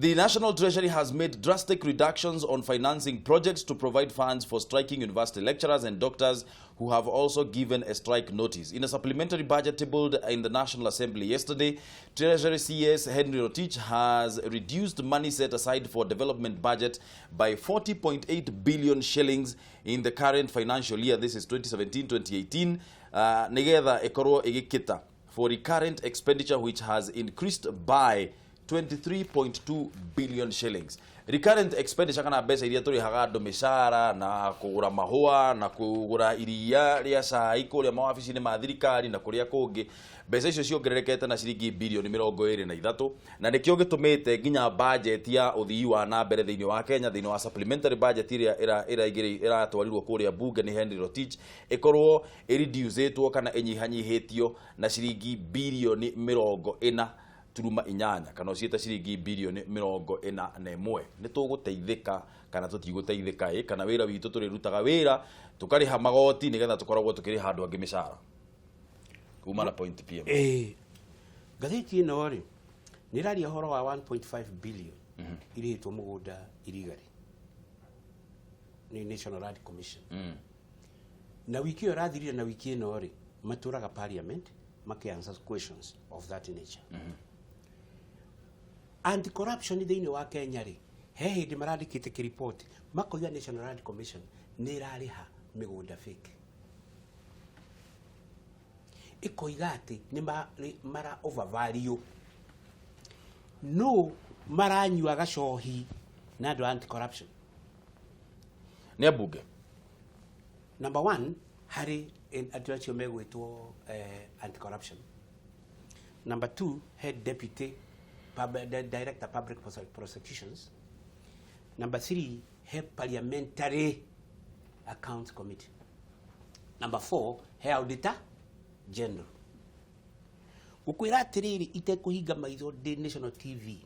The National Treasury has made drastic reductions on financing projects to provide funds for striking university lecturers and doctors who have also given a strike notice. In a supplementary budget tabled in the National Assembly yesterday, Treasury CS Henry Rotich has reduced money set aside for development budget by 40.8 billion shillings in the current financial year. This is 2017-2018. Nigetha ĩkorwo ĩgĩkĩta for recurrent expenditure, which has increased by 23.2 billion shillings. Recurrent expenditure kana mbeca iria tũrĩhaga andũ mĩcara na kũgũra mahũa na kũgũra iria rĩa cai kũrĩa mawabici-inĩ ma thirikari na kũrĩa kũngĩ, mbeca icio ciongererekete na ciringi birioni 23, na nĩkĩo gĩtũmĩte nginya budget ya ũthii wa na mbere thĩinĩ wa Kenya, thĩinĩ wa supplementary budget ĩrĩa ĩratwarirwo kũrĩa bunge nĩ Henry Rotich, ĩkorwo ĩreducĩtwo kana ĩnyihanyihĩtio na ciringi birioni 40.8, kana ũciĩte ciringi birioni 41. Nĩ tũgũteithĩka kana tũtigũteithĩka ĩ, kana wĩra witũ tũrĩrutaga wĩra tũkarĩha magoti nĩgetha tũkoragwo tũkĩrĩha andũ angĩ mĩcara? Kuma na point, PM. Ĩĩ, ngathĩti ĩno rĩ, nĩ ĩraria ũhoro wa 1.5 billion irĩhĩtwo mũgũnda irigarĩ nĩ National Land Commission, na wiki ĩyo ĩrathirire na wiki ĩno rĩ, matũraga parliament maki answer questions of that nature. Anti corruption thĩinĩ wa Kenya rĩ, he hĩndĩ marandĩkĩte kĩriboti makoiga National Land Commission nĩ ĩrarĩha mĩgũnda fake, ĩkoiga atĩ nĩ mara overvalue, no maranyua gacohi na andũ a anti corruption. Nĩ ambunge. Number one, harĩ andũ acio megwĩtwo anti corruption. Number two, head deputy director public prosecutions. Number three, he Parliamentary Accounts Committee. Number four, he Auditor General. Gũkwĩra atĩrĩrĩ, itekũhinga maitho ndĩ national TV,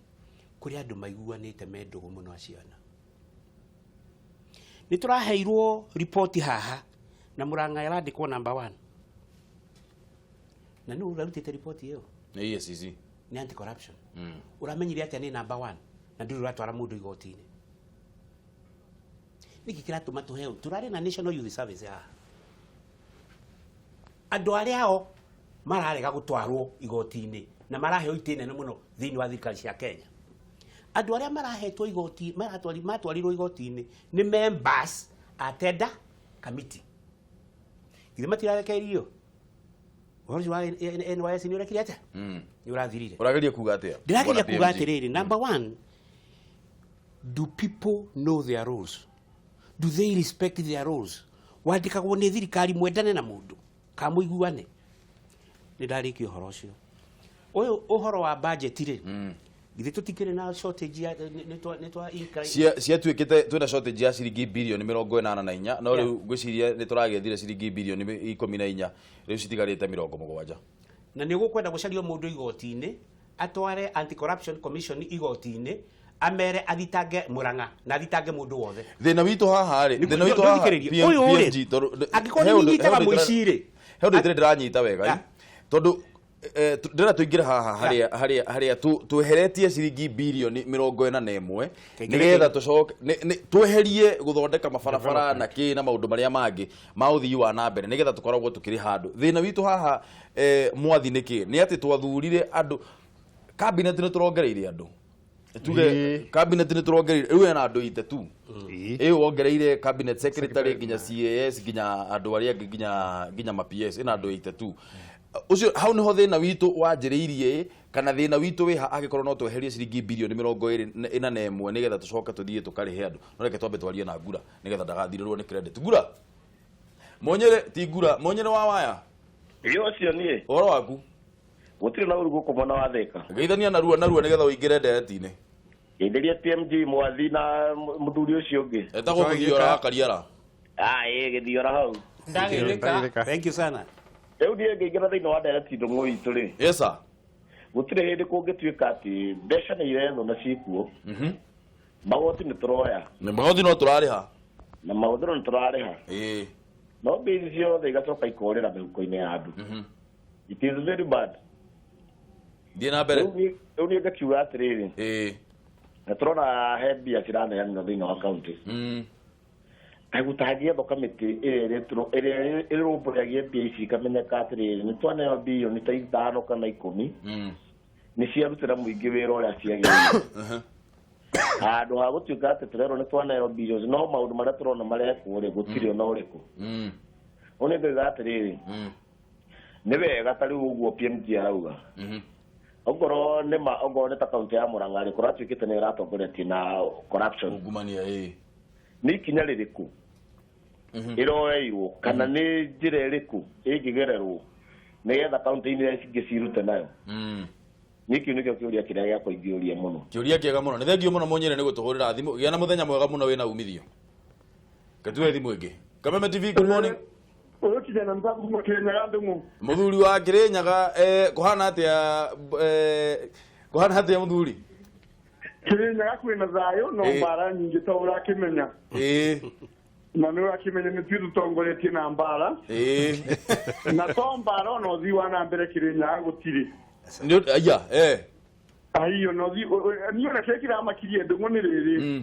kũrĩ andũ maiguanĩte me ndũgũ mũno a ciana. Nĩ tũraheirwo riboti haha na Murang'a ĩrandĩkwo number one, na nĩ ũrarutĩte riboti ĩyo? Nĩ EACC. Nĩ anti corruption. Ũramenyire atĩa nĩ number one na ndũrĩ ũratwara mũndũ igoti-inĩ? Nĩkĩ kĩratũma tũheo? Tũrarĩ na National Youth Service haha, andũ arĩa ao mararega gũtwarwo igoti-inĩ na maraheo itĩ nene mũno thĩinĩ wa thirikari cia Kenya. Andũ arĩa marahetwo igoti, matwarirwo igoti-inĩ nĩ members a tender committee. Githĩ matirarekereirio? Ũhoro ũcio wa NYS nĩ ũrekire atĩa? Nĩ ũrathirire. Ũrageria kuga atĩa? Ndĩrageria Bwana kuga PMG? Atĩrĩrĩ, number one, do people know their roles? Do they respect their roles? Wandĩkagwo nĩ thirikari mwendane na mũndũ kana mũiguane. Nĩ ndarĩkia ũhoro ũcio. Ũyũ ũhoro wa budget rĩ, githĩ tũtikĩrĩ na shortage ya nĩ twa Ciatuĩkĩte twĩna shortage ya ciringi birioni 84, no rĩu ngwĩciria nĩ tũragĩethire ciringi birioni 14, rĩu citigarĩte 70. Na nĩ ũgũkwenda gũcario mũndũ igoti-inĩ, atware Anti Corruption Commission igoti-inĩ, amere athitange Murang'a na athitange mũndũ wothe. Thĩna witũ haha rĩ, thĩna witũ haha Ndũthikĩrĩrie. Ũyũ rĩ, PMG, tondũ angĩkorwo he nĩ ũndũ- nyitaga he ũndũ mũici rĩ, he ũndũ itarĩ ndĩranyita wega, tondũ ndĩrenda tũingĩre haha harĩa tweheretie ciringi birioni 41 Kaingĩ nĩgetha tũcoke tweherie gũthondeka mabarabara na kĩ na maũndũ marĩa mangĩ ma ũthii wa na mbere, nĩgetha tũkoragwo tũkĩrĩ handũ. Thĩna witũ haha, mwathi, nĩ kĩ? Nĩ atĩ twathurire andũ cabinet, nĩ tũrongereire andũ, tuge cabinet nĩ tũrongereire, rĩu ena andũ 82. Ĩyo wongereire cabinet secretary nginya CAS nginya andũ arĩa angĩ, nginya ma PS, ĩna andũ 82. Ũcio hau nĩho thĩna witũ wanjĩrĩirie, kana thĩna witũ wĩ ha, angĩkorwo no tweherie ciringi birioni 41 nĩgetha tũcoke tũthiĩ tũkarĩhe andũ? No reke twambe twarie na Ngura nĩgetha ndagathirĩrwo nĩ credit. Ngura Mũnyĩrĩ, ti Ngura Mũnyĩrĩ wa waya. Ĩ, ũcio niĩ. Ũhoro waku? Gũtirĩ na ũru gũkũ mwena wa Thĩka. Geithania narua narua nĩgetha ũingĩre ndereti-inĩ. Geithĩria PMG, Mwathi na mũthuri ũcio ũngĩ. Etagwo Mũthiora wa Kariara. Ah, ĩ gĩthiora hau. Ndagĩrĩka. Thank you sana. Rĩu niĩ ngĩingĩra thĩinĩ wa ndereti ndũng'ũ itũ rĩ, Yes sir. Gũtirĩ hĩndĩ kũngĩtuĩka atĩ mbeca nĩ irethwo na cikuo. Magoti nĩ tũroya. Nĩ magoti no tũrarĩha. Na mahũthĩro nĩ tũrarĩha. No mbia ici ciothe igacoka ikorĩra mĩhuko-inĩ ya andũ. It is very bad. Thiĩ na mbere. Rĩu niĩ ngakiuga atĩrĩrĩ, na tũrona he mbia ciraneanwo thĩinĩ wa kaunti. Kaĩ gũtangĩethwo kamĩtĩ ĩrĩa ĩrũmbũyagia mbia ici, ikamenyeka atĩrĩrĩ, nĩ twaneo birioni ta 5 kana 10, nĩ ciarutĩra mũingĩ wĩra ũrĩa ciagĩrĩire, handũ ha gũtuĩka atĩ tũrerwo nĩ twaneo billions, no maũndũ marĩa tũrona marekwo rĩ, gũtirĩ ona ũrĩkũ. Ũũ nĩ ngauga atĩrĩrĩ, nĩ wega ta rĩu ũguo PMG arauga, okorwo nĩ ma, okorwo nĩ ta kaunti ya Murang'a rĩ, kũratuĩkĩte nĩ ĩratongoretie na corruption. Ungumania, ĩĩ. Nĩ ikinya rĩrĩkũ ĩroeirwo, kana nĩ njĩra ĩrĩkũ ĩngĩgererwo nĩgetha kaunti-inĩ iria cingĩ cirute nayo? Niĩ kĩu nĩkĩo kĩũria kĩrĩa gĩakwa ingĩũria mũno. Kĩũria kĩega mũno. Nĩ thengio mũno, Mũnyĩrĩ, nĩ gũtũhũrĩra thimũ. Gĩa na mũthenya mwega mũno wĩna umithio. Ketue thimũ ĩngĩ. Kameme TV, good morning. Ũyũ kijana mzagu kuma Kirinyaga, ndũng'ũ. Mũthuri wa Kĩrĩnyaga, kũhana atĩa? Kũhana atĩa, mũthuri? Kirinyaga kwĩna thayũ, no mbara nyingĩ ta ũrakĩmenya. Na nĩ ũrakĩmenya nĩ tuĩ tũtongoretie na mbara. Na to mbara, ona ũthii wa na mbere Kirinyaga gũtirĩ. Aya, eh. Aiyo, na ũthii niĩ ona kĩrĩa kĩramakirie, ndũng'ũ, nĩ rĩrĩ,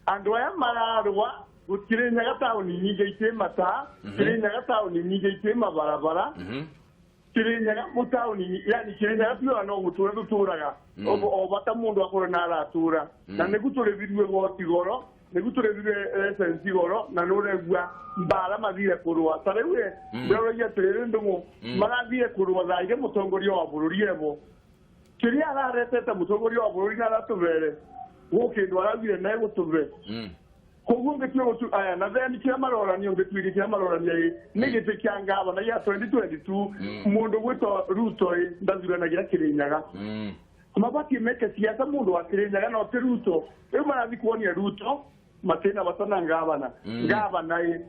andũ aya mararũa Kirinyaga, taũni nyingĩ itĩ mata, Kirinyaga taũni nyingĩ itĩ mabarabara, Kirinyaga mũtaũni, yani Kirinyaga tuaga no gũtũra tũtũraga o bata mũndũ akorwo na aratũra, na nĩguo tũrĩthirue goti goro, nĩguo tũrĩthirue license goro, na nĩ ũregua mbara mathire kũrũa. Ta rĩu ĩ, ndĩroragia atĩrĩrĩ, ndũng'ũ, marathire kũrũa thaa iria mũtongoria wa bũrũri ebo kĩrĩa araretete, mũtongoria wa bũrũri na aratũbere gũkĩndũ araugire negũtũbe. Koguo ngĩtua gũtu aya na then kĩrĩa marorania, ũngĩtuĩria kĩrĩa marorania ĩ nĩ gĩtĩ kĩa ngavana gĩa 2022. Mũndũ gwĩtwo Ruto ĩ ndathuranagira Kĩrĩnyaga. Mabatiĩ meke siasa mũndũ wa Kĩrĩnyaga, no ti Ruto. Rĩu marathi kuonia Ruto matina bata na ngavana. Ngavana ĩ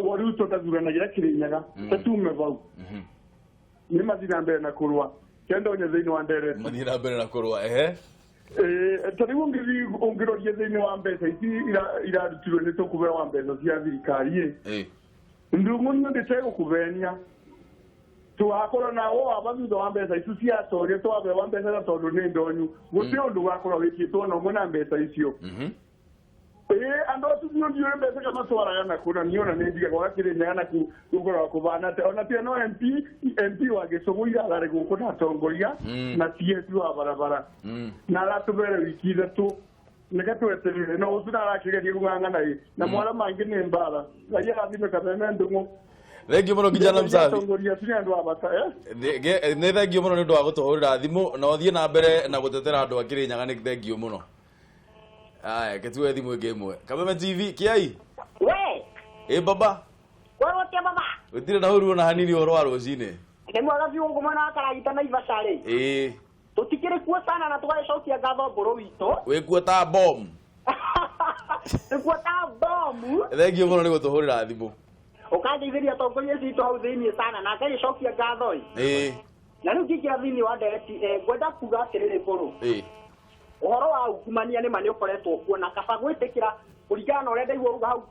wa Ruto ndathuranagira Kĩrĩnyaga, tatume vau nĩ mathiĩ na mbere na kũrũa kendonya thĩinĩ wa ndereti. Mathiĩ na mbere na kũrũa, ehe. Ta rĩu ũngĩthiĩ ũngĩroria thĩinĩ wa mbeca ici irarutirwo nĩ tũkũbewa mbeca cia thirikari ĩ, ndung'u niĩ ndĩtegũkũbenia tũgakorwo na wo waba thutha wa mbeca icu ciatoria twabewa mbeca na tondũ nĩ ndonyu gũtirĩ ũndũ ũgakorwo wĩkĩtwo na ũmwe na mbeca icio. Ĩĩ andũ acu niĩ ndiũĩ mbeca kana matwaraga nakũ na niĩ ona nĩ ndigagwo gakĩrĩ naku gũkoragwo kũbana atĩa ona tia no MP wa Gĩcũgũ iragarĩ gũkũ na atongoria na CS wa barabara na aratũbere wiki 3 nĩgatweterere no ũcio arakĩgeria kũng'ang'ana ĩ na mwara mangĩ nĩ mbara Ngai arathime Kameme Ndung'u. Thengio mũno kijana msafi. Atongoria acio nĩ andũ a bata Nĩ thengio mũno nĩ ũndũ wa gũtũhũrĩra thimũ na ũthiĩ na mbere na gũtetera andũ a Kĩrĩnyaga nĩ thengio mũno. Aya ketuoe thimũ ĩngĩ ĩmwe. Kameme TV kĩai. We. Ĩ baba. Kwerwo tia baba. Gũtirĩ na ũru ona hanini ũhoro wa rũcinĩ. Nĩ mwega biũ ngũmona wa Karagita Naivasha rĩ. Ĩĩ. Tũtikĩrĩ kuo sana na tũgagĩcokia ngatho mbũrũ witũ. Wĩkuo ta bomu. Wĩkuo ta bomu. Thengio mũno nĩ gũtũhũrĩra thimũ. Ũkandeithĩria atongoria citũ hau thĩinĩ sana na ngagĩcokia ngatho ĩ. Ĩĩ. Na rĩu ngĩingĩra thĩinĩ wa ndereti ngwenda kuga atĩrĩrĩ mbũrũ. Ĩĩ. Ũhoro wa ungumania nĩ ma nĩ ũkoretwo kuo na kaba gwĩtĩkĩra kũringana na ũrĩa ndaigua uga hau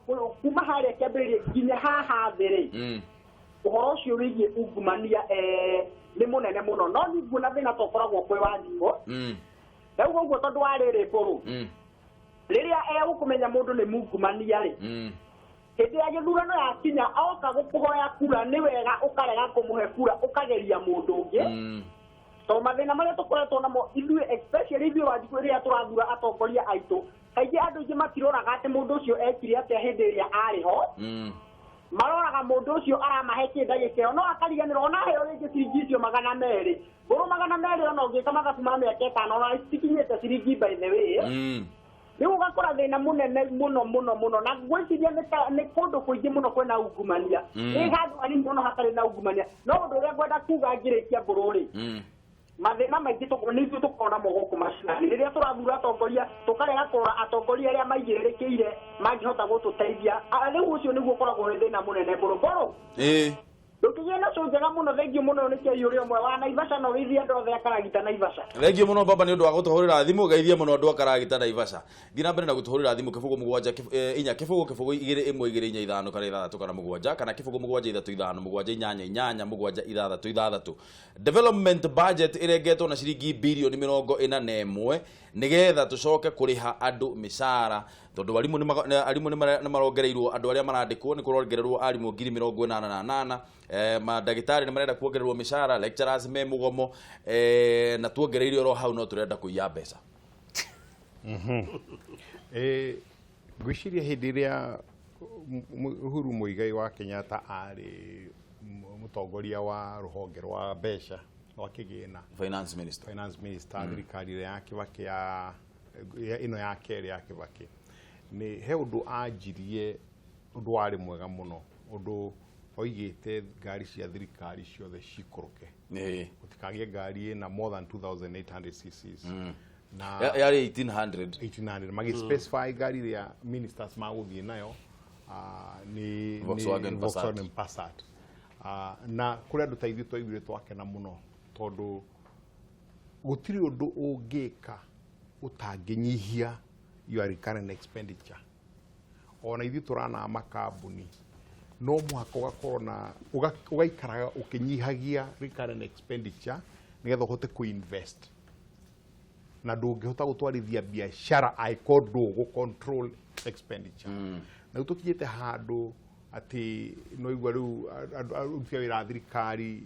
kuma harĩa kĩambĩrĩria nginya haha thĩ rĩ. Ũhoro ũcio wĩgiĩ ungumania nĩ mũnene mũno no niĩ nguona thĩna to ũkoragwo kwĩ wa njiko. Ndauga ũguo tondũ wa rĩrĩ mbũrũ. Rĩrĩa ũkũmenya mũndũ nĩ mungumania rĩ, hĩndĩ ya gĩthurano yakinya oka gũkũhoya kura nĩ wega ũkarega kũmũhe kura ũkageria mũndũ ũngĩ. Tondũ mathĩna marĩa tũkoretwo namo ithuĩ especially ithuĩ Wanjikũ rĩrĩa tũrathura atongoria aitũ kaingĩ andũ aingĩ matiroraga atĩ mũndũ ũcio ekire atĩa hĩndĩ ĩrĩa arĩ ho. Maroraga mũndũ ũcio aramahe kĩ ndagĩka ĩyo no akariganĩrwo ona aheo rĩngĩ ciringi icio 200 mbũrũ 200 ona ũngĩka mathabu ma mĩaka 5 ona citikinyĩte ciringi by the way. Rĩu ũgakora thĩna mũnene mũno mũno mũno na ngwĩciria nĩ kũndũ kũingĩ mũno kwĩna ungumania. Nĩ handũ hanini mũno hatarĩ na ungumania no ũndũ ũrĩa ngwenda kuga ngĩrĩkia mbũrũ rĩ, mathĩna maingĩ nĩ ithuĩ tũkoragwo namo gũkũ macinani rĩrĩa tũrathura atongoria tũkarega kũrora atongoria arĩa maigĩrĩrĩkĩire mangĩhota gũtũteithia. Rĩu ũcio nĩguo ũkoragwo wĩ thĩna mũnene mbũrũ mbũrũ. Ĩĩ. Ndũkĩgĩe na cũ njega mũno thengio mũno nĩ kĩai ũrĩa ũmwe wa Naivasha no wĩithie andũ othe a Karagita Naivasha. Thengio mũno baba nĩ ũndũ wa gũtũhũrĩra thimũ geithie mũno andũ a Karagita Naivasha. Thiĩ na mbere na gũtũhũrĩra thimũ 0 7 4 0 0 2 1 2 4 5 kana 6 kana 7 kana 0 7 3 5 7 8 8 7 6 6. Development budget ĩrengetwo na ciringi bilioni 41 nĩgetha tũcoke kũrĩha andũ mĩcara tondũ arimũ nĩ marongereirwo andũ arĩa marandĩkwo nĩ kũrongererwo arimũ 88,000 mandagĩtarĩ nĩ marenda kuongererwo mĩcara lecturers me mũgomo na tuongereire oro hau no tũrenda kũiya mbeca. Ngwĩciria hĩndĩ ĩrĩa Uhuru Muigai wa Kenyatta arĩ mũtongoria wa rũhonge rwa mbeca rwa kĩgĩna finance minister thirikari ĩrĩa ya Kibaki ya ĩno ya kerĩ ya Kibaki nĩ he ũndũ anjirie ũndũ warĩ mwega mũno ũndũ oigĩte ngari cia thirikari ciothe cikũrũke gũtikagĩe ngari ĩna more than 2800 cc's na yarĩ 1800 magi specify ngari ĩrĩa ministers magũthiĩ nayo nĩ Volkswagen Passat. Na kũrĩ andũ ta ithuĩ twaiguire twakena mũno tondũ gũtirĩ ũndũ ũngĩka ũtangĩnyihia your recurrent expenditure. Ona ithuĩ tũrana makambuni no mũhaka ũgakorwo na ũgaikaraga ũkĩnyihagia recurrent expenditure nĩgetha ũhote kũ-invest na ndũngĩhota gũtwarithia biacara angĩkorwo ndũgũ control expenditure. Na rĩu tũkinyĩte handũ atĩ no igua rĩu aruti a wĩra a thirikari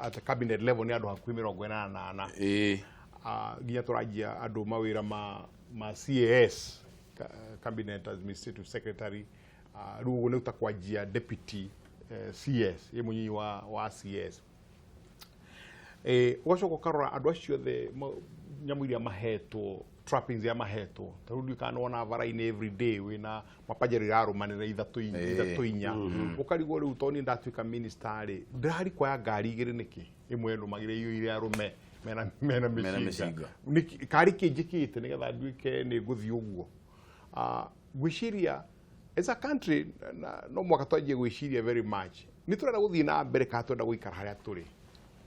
at a cabinet level nĩ andũ hakuhĩ 88. Nginya tũranjia andũ mawĩra ma CAS cabinet administrative secretary rĩu ũguo nĩ ta kwanjia deputy CS ĩ mũnyinyi wa CS. Ũgacoka ũkarora andũ acio othe nyamũ iria mahetwo trappings iria mahetwo ta rĩu ndiũĩ kana nĩwona bara-inĩ every day wĩna mapajero irarũmanĩra ithatũ inya ũkarigwo rĩu tondũ niĩ ndatuĩka minister rĩ ndĩrarikwoya ngari igĩrĩ nĩkĩ ĩmwe nũmagĩre iyũire arũme mena mĩcinga karĩ kĩ njĩkĩte nĩgetha nduĩke nĩ ngũthiĩ ũguo. Ngwĩciria as a country no mwaka twanjie gwĩciria very much nĩ tũrenda gũthiĩ na mbere kana tũrenda gũikara harĩa tũrĩ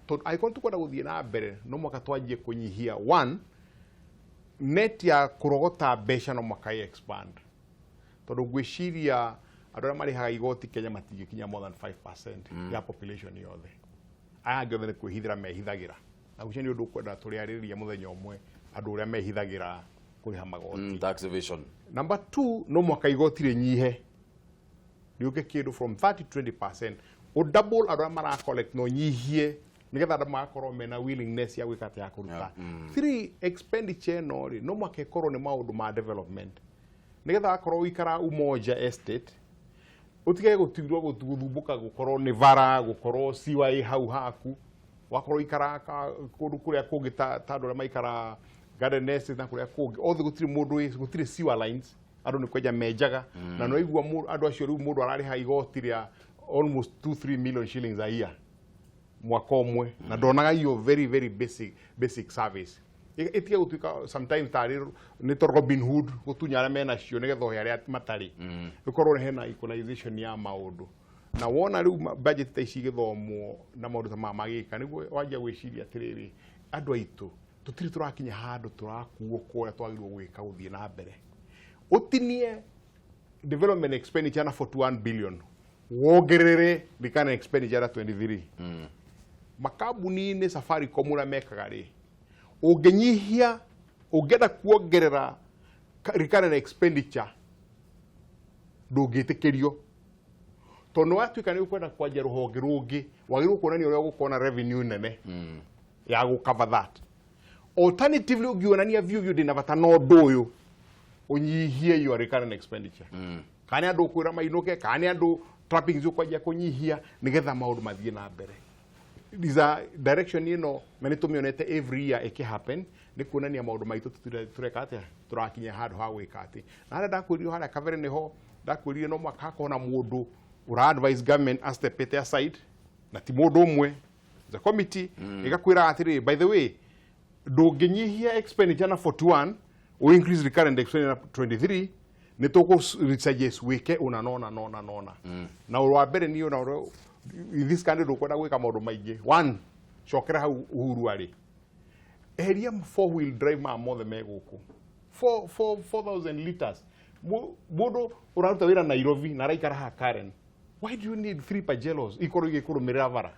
tondũ angĩkorwo tũkwenda gũthiĩ na mbere no mwaka twanjie kũnyihia one Net ya kũrogota mbeca no mũhaka ĩ expand, tondũ ngwĩciria andũ arĩa marĩhaga igoti Kenya matingĩkinya more than 5% ya population yothe. Aya angĩ othe nĩ kwĩhithĩra mehithagĩra, na ũcio nĩ ũndũ ũkwenda tũrĩarĩrĩria mũthenya ũmwe, andũ ũrĩa mehithagĩra kũrĩha magoti. Tax evasion. Number two, no mũhaka igoti rĩnyihe, rĩũke kĩndũ from 30 to 20%, o double andũ arĩa mara collect, no nyihie nĩgetha andũ magakorwo mena willingness ya gwĩka atĩ ya kũruta. Three, expenditure ĩno rĩ, no mũhaka ĩkorwo nĩ maũndũ ma development, nĩgetha wakorwo ũikara Umoja Estate ũtige gũtigwo gũthumbũka gũkorwo nĩ bara, gũkorwo CYA hau haku, wakorwo ikara kũndũ kũrĩa kũngĩ ta andũ arĩa maikara Garden Estate na kũrĩa kũngĩ othe, gũtirĩ mũndũ gũtirĩ sewer lines, andũ nĩ kwenja menjaga, na nĩ waigua andũ acio rĩu mũndũ ararĩha igoti rĩa almost 2 3 million shillings a year, mwaka ũmwe, na ndonaga iyo very very basic service. Ĩtige gũtuĩka sometimes tarĩ nĩ ta Robin Hood gũtunya arĩa menacio nĩgetha ũhe arĩa matarĩ. Gũkorwo hena equalization ya maũndũ, na wona rĩu budget ta ici igĩthomwo na maũndũ ta maya magĩka, nĩguo wanjia gwĩciria atĩrĩrĩ, andũ aitũ, tũtirĩ tũrakinya handũ tũrakuo kũrĩa twagĩrĩirwo gwĩka gũthiĩ na mbere. Ũtinie development expenditure na 41 billion, wongerere recurrent expenditure na 23. Makambuni-inĩ, Safaricom ũrĩa mekaga rĩ, ũngĩnyihia, ũngĩenda kuongerera recurrent expenditure, ndũngĩtĩkĩrio, tondũ nĩ watuĩka nĩ ũkwenda kwanjia rũhonge rũngĩ, wagĩrĩirwo kuonania ũrĩa ũgũkorwo na revenue nene ya gũ cover that. Alternatively, ũngĩonania biũ biũ ndĩna bata na ũndũ ũyũ, ũnyihie your recurrent expenditure, kana nĩ andũ ũkwĩra mainũke, kana nĩ andũ trappings ũkwanjia kũnyihia, nĩgetha maũndũ mathiĩ na mbere. Is a direction ĩno, na nĩ tũmĩonete every year ĩkĩ happen, nĩ kuonania maũndũ maitũ tũreka atĩa, tũrakinya handũ ha gwĩka atĩ. Na harĩa ndakwĩrire, harĩa kabere nĩho ndakwĩrire no mũhaka hakorwo na mũndũ ũra advise government a step aside, na ti mũndũ ũmwe, the committee ĩgakwĩra atĩrĩrĩ, by the way, ndũngĩnyihia expenditure na 41 o increase recurrent expenditure na 23, nĩ tũkũ suggest wĩke ũna nona nona nona. Na ũndũ wa mbere niĩ ona ũrĩa in this country ndũkwenda gwĩka maũndũ maingĩ, one, cokera hau Uhuru arĩ, eheria four wheel drive maya mothe me gũkũ, 4000 liters. Mũndũ ũraruta wĩra Nairobi na araikara haha Karen, why do you need three Pajeros ikorwo igĩkũrũmĩrĩra bara?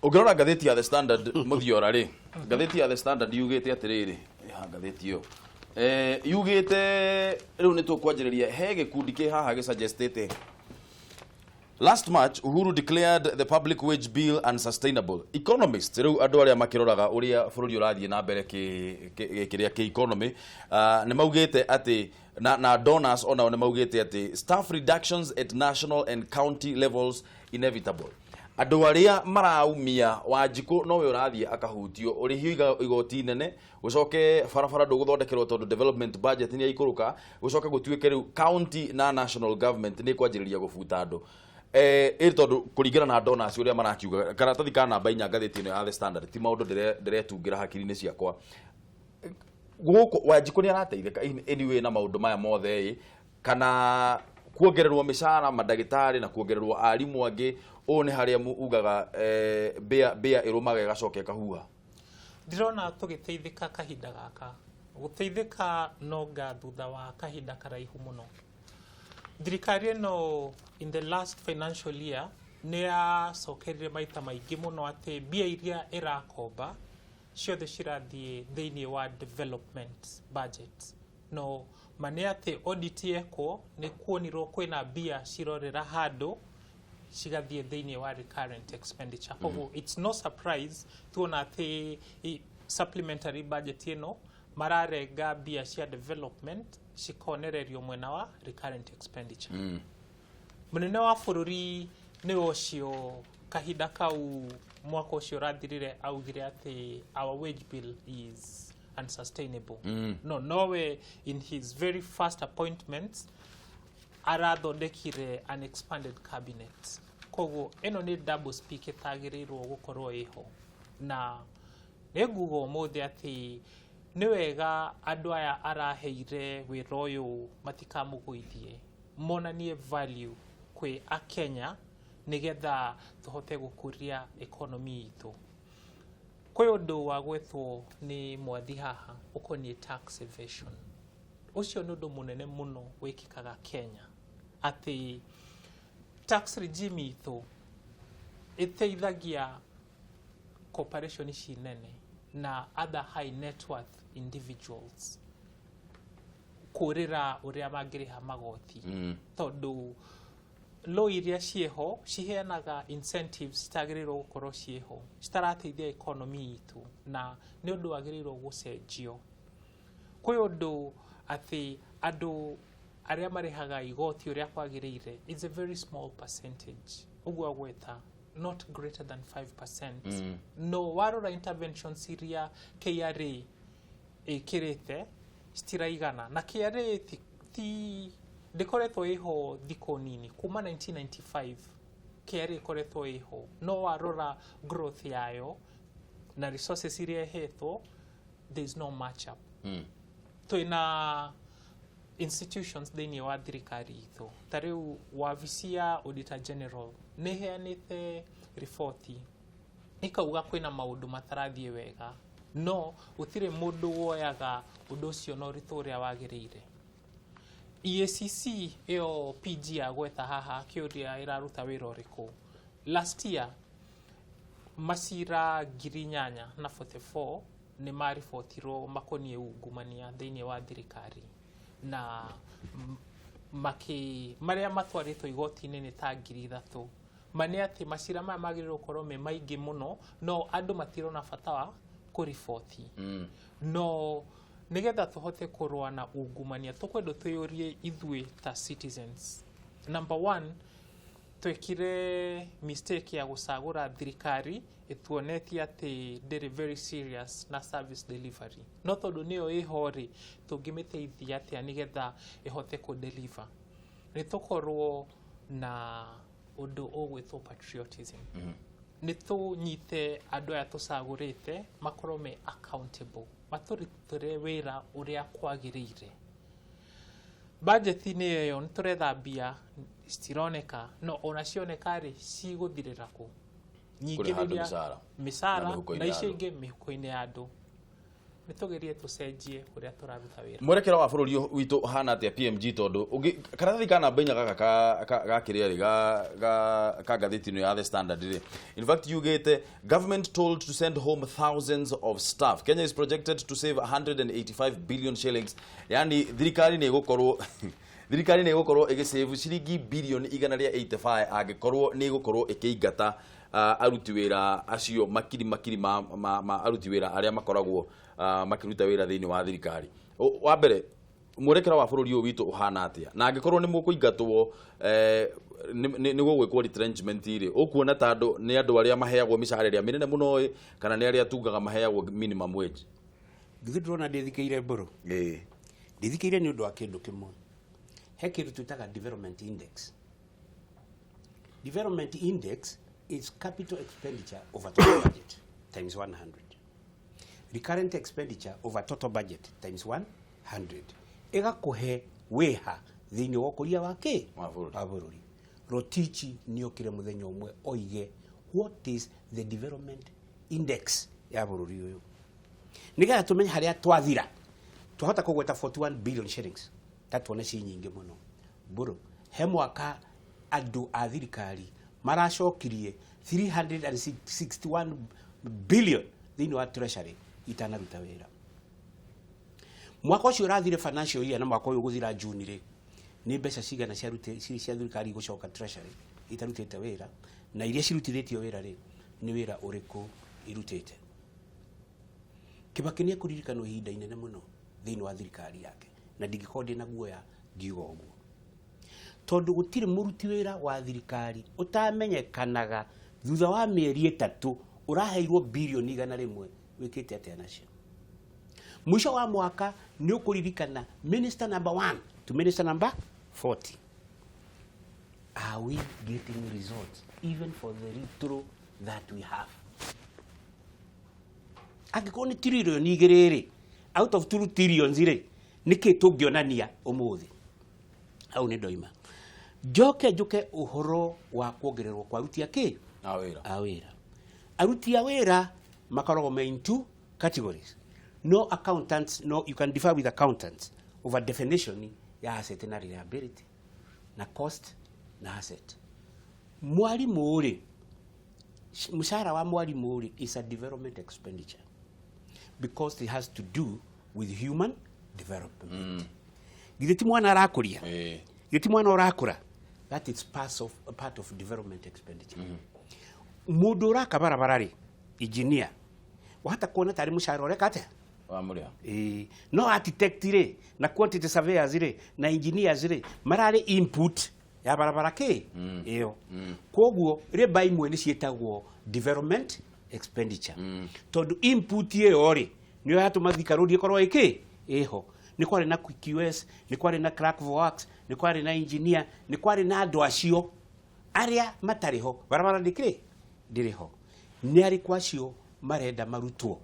Ũngĩrora ngathĩti ya The Standard, mũthiora rĩ, ngathĩti ya The Standard yugĩte atĩrĩrĩ, ha ngathĩti ĩyo yugĩte rĩu nĩ tũkwanjĩrĩria, he gĩkundi kĩ haha gĩsuggestĩte. Last March, Uhuru declared the public wage bill unsustainable. Economists, rĩu andũ arĩa makĩroraga ũrĩa bũrũri ũrathiĩ na mbere kĩrĩa kĩ economy, nĩ maugĩte atĩ na donors onao nĩ maugĩte atĩ staff reductions at national and county levels inevitable. Andũ arĩa maraumia, Wanjikũ nowe ũrathiĩ akahutio, ũrĩhi igoti inene, gũcoke barabara ndũgũthondekerwo tondũ development budget nĩ yaikũrũka, gũcoke gũtuĩke rĩu county na national government nĩ kwanjĩrĩria gũbuta andũ, ĩrĩ tondũ kũringana na donors ũrĩa marakiuga, karatathi ka namba 4 ngathĩti ĩno ya The Standard, ti maũndũ ndĩretungĩra hakiri-inĩ ciakwa. Gũkũ Wanjikũ nĩ arateithĩka anyway na maũndũ maya mothe ĩ, kana kuongererwo mĩcara mandagĩtarĩ na kuongererwo arimũ angĩ, ũũ nĩ harĩa ugaga mbĩa ĩrũmaga ĩgacoka ĩkahuha? Ndĩrona tũgĩteithĩka kahinda gaka, gũteithĩka nonga thutha wa kahinda karaihu mũno. Thirikari ĩno in the last financial year nĩ yacokerire maita maingĩ mũno atĩ mbia iria ĩrakomba ciothe cirathiĩ thĩinĩ wa development budget, no ma nĩ atĩ audit yekwo nĩ kuonirwo kwĩna mbia cirorĩra handũ cigathiĩ thĩinĩ wa recurrent expenditure. Koguo it's no surprise tuona atĩ supplementary budget ĩno mararenga mbia cia development cikonererio mwena wa recurrent expenditure. Mũnene wa bũrũri nĩwe ũcio kahinda kau mwaka ũcio ũrathirire augire atĩ our wage bill is unsustainable. No nowe in his very first appointment arathondekire an expanded cabinet. Koguo ĩno nĩ double speak ĩtagĩrĩirwo gũkorwo ĩho, na nĩ nguga ũmũthĩ atĩ nĩ wega andũ aya araheire wĩra ũyũ matikamũgũithie, monanie value kwĩ akenya nĩgetha tũhote gũkũria economy itũ. Kwĩ ũndũ wa gwethwo nĩ mwathi haha ũkoniĩ tax evasion. Ũcio nĩ ũndũ mũnene mũno wĩkĩkaga Kenya, atĩ tax regime itũ ĩteithagia corporation ici nene na other high net worth individuals kũrĩra ũrĩa mangĩrĩha magoti, tondũ law iria ciĩho ciheanaga incentives citagĩrĩirwo gũkorwo ciĩho, citarateithia economy itũ, na nĩ ũndũ wagĩrĩirwo gũcenjio. Kwĩ ũndũ atĩ andũ arĩa marĩhaga igoti ũrĩa kwagĩrĩire is a very small percentage, ũguo agweta not greater than 5%. No warora interventions iria KRA ĩkĩrĩte citiraigana, na KRA ti ndĩkoretwo ĩho thikũ nini. Kuma 1995 KRA ĩkoretwo ĩho, no warora growth yayo na resources iria ĩhetwo, there is no match up. Twĩna institutions thĩinĩ wa thirikari itũ, ta rĩu wabici ya Auditor General nĩ ĩheanĩte riboti ikauga kwĩna maũndũ matarathiĩ wega, no gũtirĩ mũndũ woyaga ũndũ ũcio na ũritũ ũrĩa wagĩrĩire. EACC ĩyo PG yagweta haha akĩũria ĩraruta wĩra ũrĩkũ. Last year macira 8,044 nĩ maribotirwo makoniĩ ungumania thĩinĩ wa thirikari, na marĩa matwarĩtwo igoti-inĩ nĩ ta 3,000. Ma nĩ atĩ macira maya magĩrĩirwo gũkorwo me maingĩ mũno, no andũ matirona bata wa kũriboti. No nĩgetha tũhote kũrũa na ungumania, tũkwendwo twĩyũrie ithuĩ ta citizens. Number one, twekire mistake ya gũcagũra thirikari ĩtuonetie atĩ ndĩrĩ very serious na service delivery, no tondũ nĩyo ĩho rĩ, tũngĩmĩteithia atĩa nĩgetha ĩhote kũ-deliver? Nĩ tũkorwo na ũndũ ũgwĩtwo patriotism, nĩ tũnyite andũ aya tũcagũrĩte makorwo me accountable, matũrutĩre wĩra ũrĩa kwagĩrĩire. Budget-inĩ ĩyo nĩ tũretha mbia, citironeka, no ona cioneka rĩ, cigũthirĩra kũ nyingĩ? Kũrĩha andũ Rĩrĩa mĩcara. Mĩcara. Na mĩhuko-inĩ Na ya icio andũ. ingĩ mĩhuko-inĩ ya andũ. Nĩ tũgerie tũcenjie ũrĩa tũraruta wĩra. Mwerekera wa bũrũri witũ ũhana atĩa, PMG? Tondũ karatathi ka namba 4 gaka ka kĩrĩa rĩ ga ngathĩti ĩno ya The Standard rĩ, in fact yugĩte, "Government told to send home thousands of staff. Kenya is projected to save 185 billion shillings." Yani thirikari nĩ ĩgũkorwo ĩgĩsave ciringi bilioni 185 angĩkorwo nĩ ĩgũkorwo ĩkĩingata aruti wĩra acio makiri makiri ma aruti wĩra arĩa makoragwo makĩruta wĩra thĩinĩ wa thirikari. Wa mbere, mwerekera wa bũrũri ũyũ witũ ũhana atĩa? Na angĩkorwo nĩ mũkũingatwo, nĩ gũgwĩkwo retrenchment rĩ, ũkuona ta andũ nĩ andũ arĩa maheagwo mĩcara ĩrĩa mĩnene mũno ĩ, kana nĩ arĩa tungaga maheagwo minimum wage? Githĩ ndĩrona ndĩthikĩire mbũrũ? Ĩĩ. Ndĩthikĩire nĩ ũndũ wa kĩndũ kĩmwe. He kĩndũ twĩtaga development index. Development index is capital expenditure over total budget times 100, recurrent expenditure over total budget times 100, ĩgakũhe wĩha thĩinĩ wa ũkũria wa kĩ? Wa bũrũri. Wa bũrũri. Rotichi nĩokire mũthenya ũmwe oige, "What is the development index ya bũrũri ũyũ?" Nĩgetha tũmenye harĩa twathira. Twahota kũgweta 41 billion shillings ta tuone ci nyingĩ mũno. Mbũrũ, he mwaka andũ a thirikari maracokirie 361 billion thĩinĩ wa treasury itanaruta wĩra. Mwaka ũcio ũrathire, financial year, na mwaka ũyũ ũgũthira June rĩ, nĩ mbeca cigana cia thirikari igũcoka treasury itarutĩte wĩra? Na iria cirutithĩtio wĩra rĩ, nĩ wĩra ũrĩkũ irutĩte? Kibaki nĩ ekũririkanwo ihinda inene mũno thĩinĩ wa thirikari yake, na ndingĩkorwo ndĩna guoya ngiuga ũguo, tondũ gũtirĩ mũruti wĩra wa thirikari ũtamenyekanaga thutha wa mĩeri 3 ũraheirwo bilioni 100, wĩkĩte atĩa nacio? Mũico wa mwaka nĩ ũkũririkana minister number 1 to minister number 40. Are we getting results even for the little that we have? Angĩkorwo nĩ tiririoni 2 rĩ, out of 2 trillions rĩ, nĩkĩ tũngĩonania ũmũthĩ? Hau nĩ ndoima. Njoke njũke ũhoro wa kuongererwo kwa aruti a kĩ? A wĩra. A wĩra. Aruti a wĩra Makoragwo me in two categories. No accountants, no, you can differ with accountants over definition ya asset na liability na cost na asset. Mwalimu rĩ, mũcara wa mwarimũ rĩ is a development expenditure because it has to do with human development. Githĩ ti mwana arakũria? Githĩ ti mwana ũrakũra? That is part of development expenditure. Mũndũ ũraka barabara rĩ, engineer, wahota kuona tarĩ mũcara ũreka atĩa? Wa mũrĩha. Ĩĩ, no architect rĩ na quantity surveyors rĩ na engineers rĩ mararĩ input ya barabara kĩ ĩyo. Koguo rĩmba imwe nĩ ciĩtagwo development expenditure tondũ input ĩyo rĩ nĩyo yatũma Thika Road ĩkorwo ĩkĩ ĩho. Nĩ kwarĩ na QS, nĩ kwarĩ na clerk for works, nĩ kwarĩ na engineer, nĩ kwarĩ na andũ acio arĩa matarĩ ho barabara ndĩkĩrĩ ndĩrĩ ho. Nĩ arĩkũ acio marenda marutwo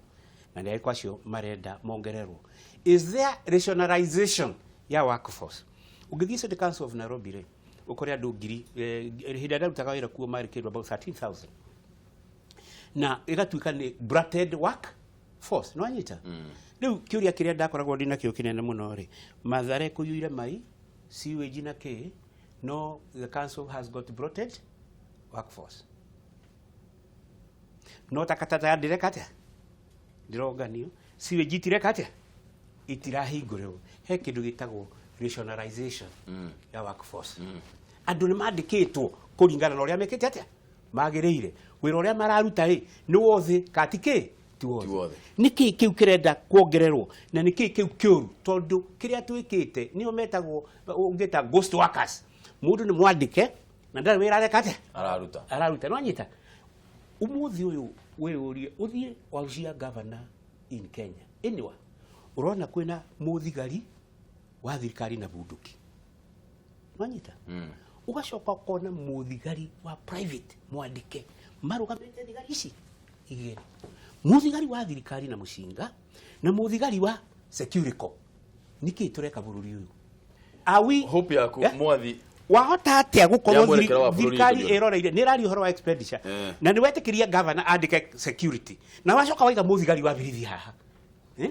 na nĩ arĩkũ acio marenda mongererwo? Is there rationalization ya workforce? Ũngĩthiĩ City Council of Nairobi rĩ, ũkore andũ ngiri hĩndĩ ĩrĩa ndarutaga wĩra kuo marĩ kĩndũ about 13,000 na ĩgatuĩka nĩ bloated work force. Nĩ wanyita? Rĩu kĩũria kĩrĩa ndakoragwo ndĩ nakĩo kĩnene mũno rĩ, Mathare kũiyũire mai sewage na kĩ, no the council has got bloated workforce, no takataka ndĩreka atĩa? Ndĩronganio. Sewage itireka atĩa? Itirahingũrĩrwo. He kĩndũ gĩtagwo rationalization ya workforce. Andũ nĩ mandĩkĩtwo kũringana na ũrĩa mekĩte atĩa, magĩrĩire wĩra ũrĩa mararuta rĩ nĩ wothe kati kĩ ti wothe. Wothe. Nĩ kĩ kĩu kĩrenda kuongererwo na nĩ kĩ kĩu kĩũru? Tondũ kĩrĩa twĩkĩte nĩo metagwo ũngĩta ghost workers. Mũndũ nĩ mwandĩke na ndarĩ wĩra areka atĩa? Araruta. Araruta. Nĩwanyita? Ũmũthĩ ũyũ wĩyũrie, ũthiĩ wabici ya governor in Kenya anywhere, ũrona kwĩna mũthigari wa thirikari na bunduki. Nĩwanyita? Ũgacoka ũkona mũthigari wa private mwandĩke marũgamĩte thigari ici igĩrĩ, mũthigari wa thirikari na mũcinga na mũthigari wa Securicor. Nĩkĩ tũreka bũrũri ũyũ? Are we Hope yaku Eh? mwathi Wahota atĩa gũkorwo Ya mwerekera wa bũrũri thirikari tũngĩona. ĩroreire nĩ ĩraria ũhoro wa expenditure na nĩ wetĩkĩria governor andĩke security na wacoka waiga mũthigari wa birithi haha? Eh?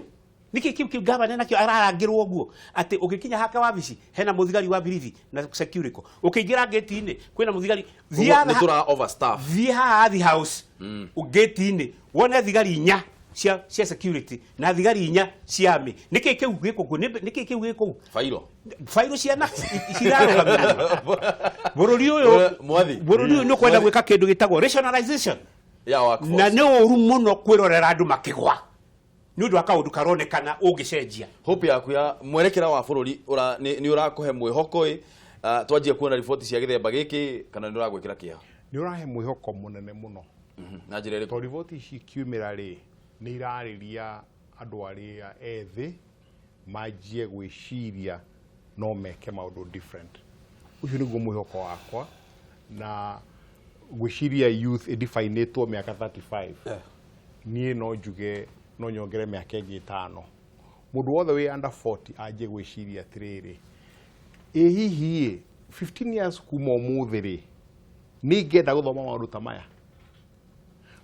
Nĩkĩ kĩu governor nakĩo ararangĩrwo ũguo atĩ ũgĩkinya hake wabici hena mũthigari wa birithi na security, ũkĩingĩra gate-inĩ kwĩna mũthigari? Nĩ tũra overstaff. Thiĩ haha Athi House gate-inĩ wone thigari inya cia security na thigari inya cia army. Nĩkĩ kĩu gĩkũkũ? Nĩkĩ kĩu gĩkũu? Fairo. Bairũ ciana cirarũgamĩrĩrwo. Bũrũri ũyũ Mwathi. Bũrũri ũyũ nĩ ũkwenda gwĩka kĩndũ gĩtagwo rationalization ya workforce. Na nĩ ũru mũno kwĩrorera andũ makĩgwa nĩ ũndũ wa kaũndũ karonekana ũngĩcenjia. Hope yaku ya mwerekera wa bũrũri nĩ ũrakũhe mwĩhoko ĩ twanjia kuona riboti cia gĩthemba gĩkĩ kana nĩ ũragwĩkĩra kĩeha? Nĩ ũrahe mwĩhoko mũnene mũno. Na njĩra ĩrĩkũ? Tondũ riboti ici ikiumĩra rĩ, nĩ irarĩria andũ arĩa ethĩ manjie gwĩciria no meke maũndũ different. Ũcio nĩguo mwĩhoko wakwa na gwĩciria youth ĩdefinĩtwo mĩaka 35. Niĩ no njuge no nyongere mĩaka ĩngĩ 5. Mũndũ wothe wĩ under 40 anjie gwĩciria atĩrĩrĩ, ĩ hihi ĩ 15 years kuma ũmũthĩ rĩ, nĩ ingĩenda gũthoma maũndũ ta maya?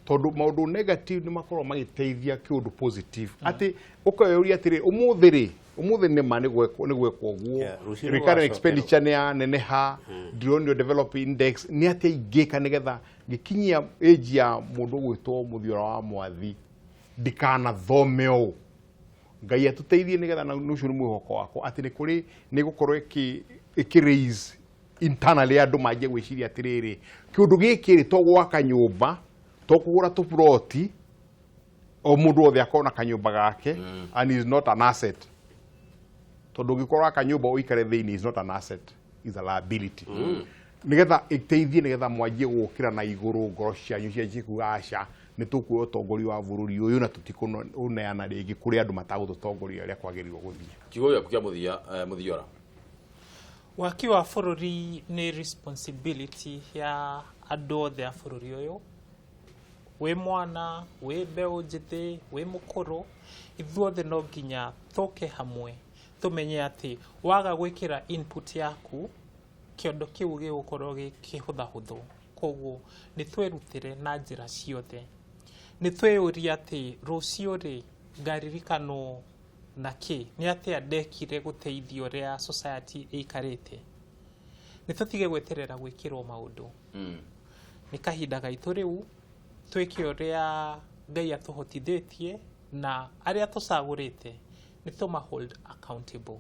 Tondũ maũndũ negative nĩ makoragwo magĩteithia kĩũndũ positive, atĩ ũkeyũria atĩrĩ, ũmũthĩ rĩ, ũmũthĩ nĩ ma nĩ gwekwo ũguo. Yeah, rũciũ Recurrent rũgacokerwo. Expenditure nĩ yaneneha, ndironio develop index nĩ atĩa ingĩka nĩgetha ngĩkinyia age ya mũndũ ũgwĩtwo Mũthiora wa Mwathi ndikanathome ũũ. Ngai atũteithie nĩgetha na ũcio nĩ mwĩhoko wakwa atĩ nĩ kũrĩ nĩ gũkorwo ĩkĩ raise internally andũ manjie gwĩciria atĩrĩrĩ, kĩũndũ gĩkĩ rĩ, to gwaka nyũmba, to kũgũra tũburoti, o mũndũ wothe akorwo na kanyũmba gake and is not an asset, tondũ ũngĩkorwo aka nyũmba ũikare thĩinĩ is not an asset, is a liability. Nĩgetha ĩteithie nĩgetha mwanjie gũkĩra na igũrũ, ngoro cianyu cianjie kuga aca, nĩ tũkuoya ũtongoria wa bũrũri ũyũ na tũtikũneana rĩngĩ kũrĩ andũ matagũtũtongoria ũrĩa kwagĩrĩirwo gũthiĩ. Kiugo gĩaku kĩa mũthia, Mũthiora. Waki wa bũrũri nĩ responsibility ya andũ othe a bũrũri ũyũ, wĩ mwana, wĩ mbeũ njĩthĩ, wĩ mũkũrũ, ithuothe no nginya tũke hamwe tũmenye atĩ waga gwĩkĩra input yaku kĩondo kĩu gĩgũkorwo gĩ kĩhũthahũthũ. Koguo nĩ twĩrutĩre na njĩra ciothe. Nĩ twĩyũrie atĩ rũciũ rĩ ngaririkanwo na kĩ, nĩ atĩa ndekire gũteithia ũrĩa society ĩikarĩte. Nĩ tũtige gweterera gwĩkĩrwo maũndũ. Nĩ kahinda gaitũ rĩu twĩke ũrĩa Ngai atũhotithĩtie, na arĩa tũcagũrĩte nĩ tũma hold accountable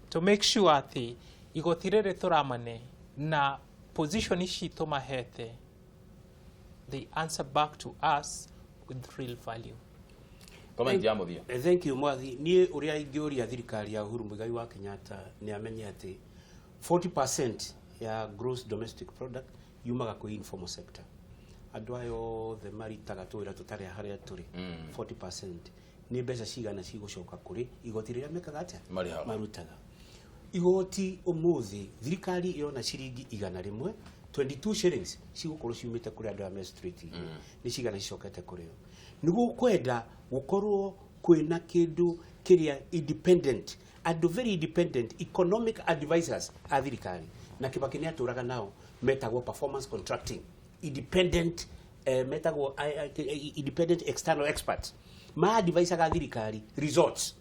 to make sure atĩ igoti rĩrĩ tũramane na position ici tũmahete, they answer back to us with real value. Comment ya mũthia. Thank you, Mwathi. Niĩ ũrĩa ingĩũria thirikari ya Uhuru Muigai wa Kenyatta nĩ amenye atĩ 40% ya gross domestic product yumaga kwĩ informal sector. Andũ aya othe maritaga tũwĩra tũtarĩ harĩa tũrĩ. 40% nĩ mbeca cigana cigũcoka kũrĩ igoti rĩrĩa mekaga atĩa? Marĩhaga. Marutaga igoti. Ũmũthĩ thirikari ĩrona ciringi 100, 22 shillings cigũkorwo ciumĩte kũrĩ andũ aya me street. Nĩ cigana cicokete kũrĩ o? Nĩ gũkwenda gũkorwo kwĩna kĩndũ kĩrĩa independent, andũ very independent economic advisors a thirikari, na Kibaki nĩ atũraga nao, metagwo performance contracting independent, metagwo independent external experts, ma-advisaga thirikari results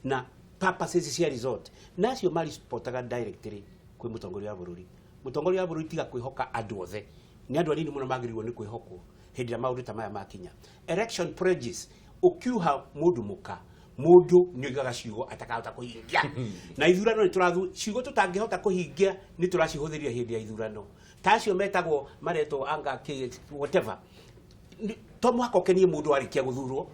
na purposes cia resort, na acio maripotaga directly kwĩ mũtongoria wa bũrũri. Mũtongoria wa bũrũri, tiga kwĩhoka andũ othe, nĩ andũ anini mũno magĩrĩirwo nĩ kwĩhokwo hĩndĩ ĩrĩa maũndũ ta maya makinya. Election pledges, ũkiuha mũndũ mũka, mũndũ nĩ oigaga ciugo atakahota kũhingia, na ithurano nĩ tũrathu ciugo tũtangĩhota kũhingia nĩ tũracihũthĩria hĩndĩ ya ithurano, ta acio metagwo maretwo anga whatever. To mũhaka ũkenie mũndũ warĩkia gũthurwo,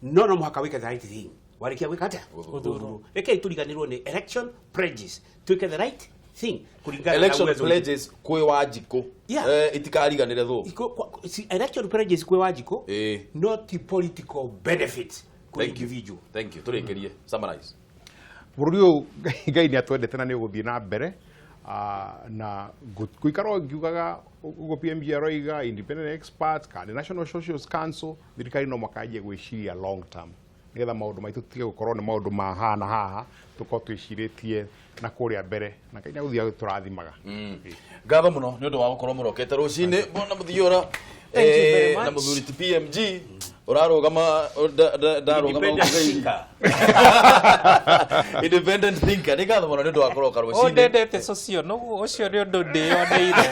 no mũhaka wĩke the right thing warĩkia gwĩka atĩa? Gũthurwo. Rekei tũriganĩrwo nĩ election pledges, twĩke the right thing kũringana na Election uwezo witũ. pledges kwĩ Wanjikũ. Itikariganĩre thũ. Election pledges kwĩ Wanjikũ, no ti political benefits kwĩ Thank you. individual. Thank you. Tũrĩkĩrie, summarize. Bũrũri ũyũ Ngai nĩ atwendete na nĩ ũgũthiĩ na mbere. Na gũikara o ngiugaga ũguo PMG aroiga, independent experts kana National Social Council, thirikari no makanjie gwĩciria long term nĩgetha maũndũ maitũ tũtige gũkorwo nĩ maũndũ ma haha na haha, tũkorwo twĩcirĩtie na kũrĩa mbere, na Ngai nĩ agũthiĩ agĩtũrathimaga. Ngatho mũno nĩ ũndũ wa gũkorwo mũrokete rũcinĩ, bona mũthiora. Thank you very Na much. mũthuri ti PMG ũrarũgama ndarũgama. Independent thinker. Independent thinker, nĩ ngatho mũno nĩ ũndũ wa kũroka O rũcinĩ. ndendete socio, noguo ũcio nĩ ũndũ ndĩyoneire.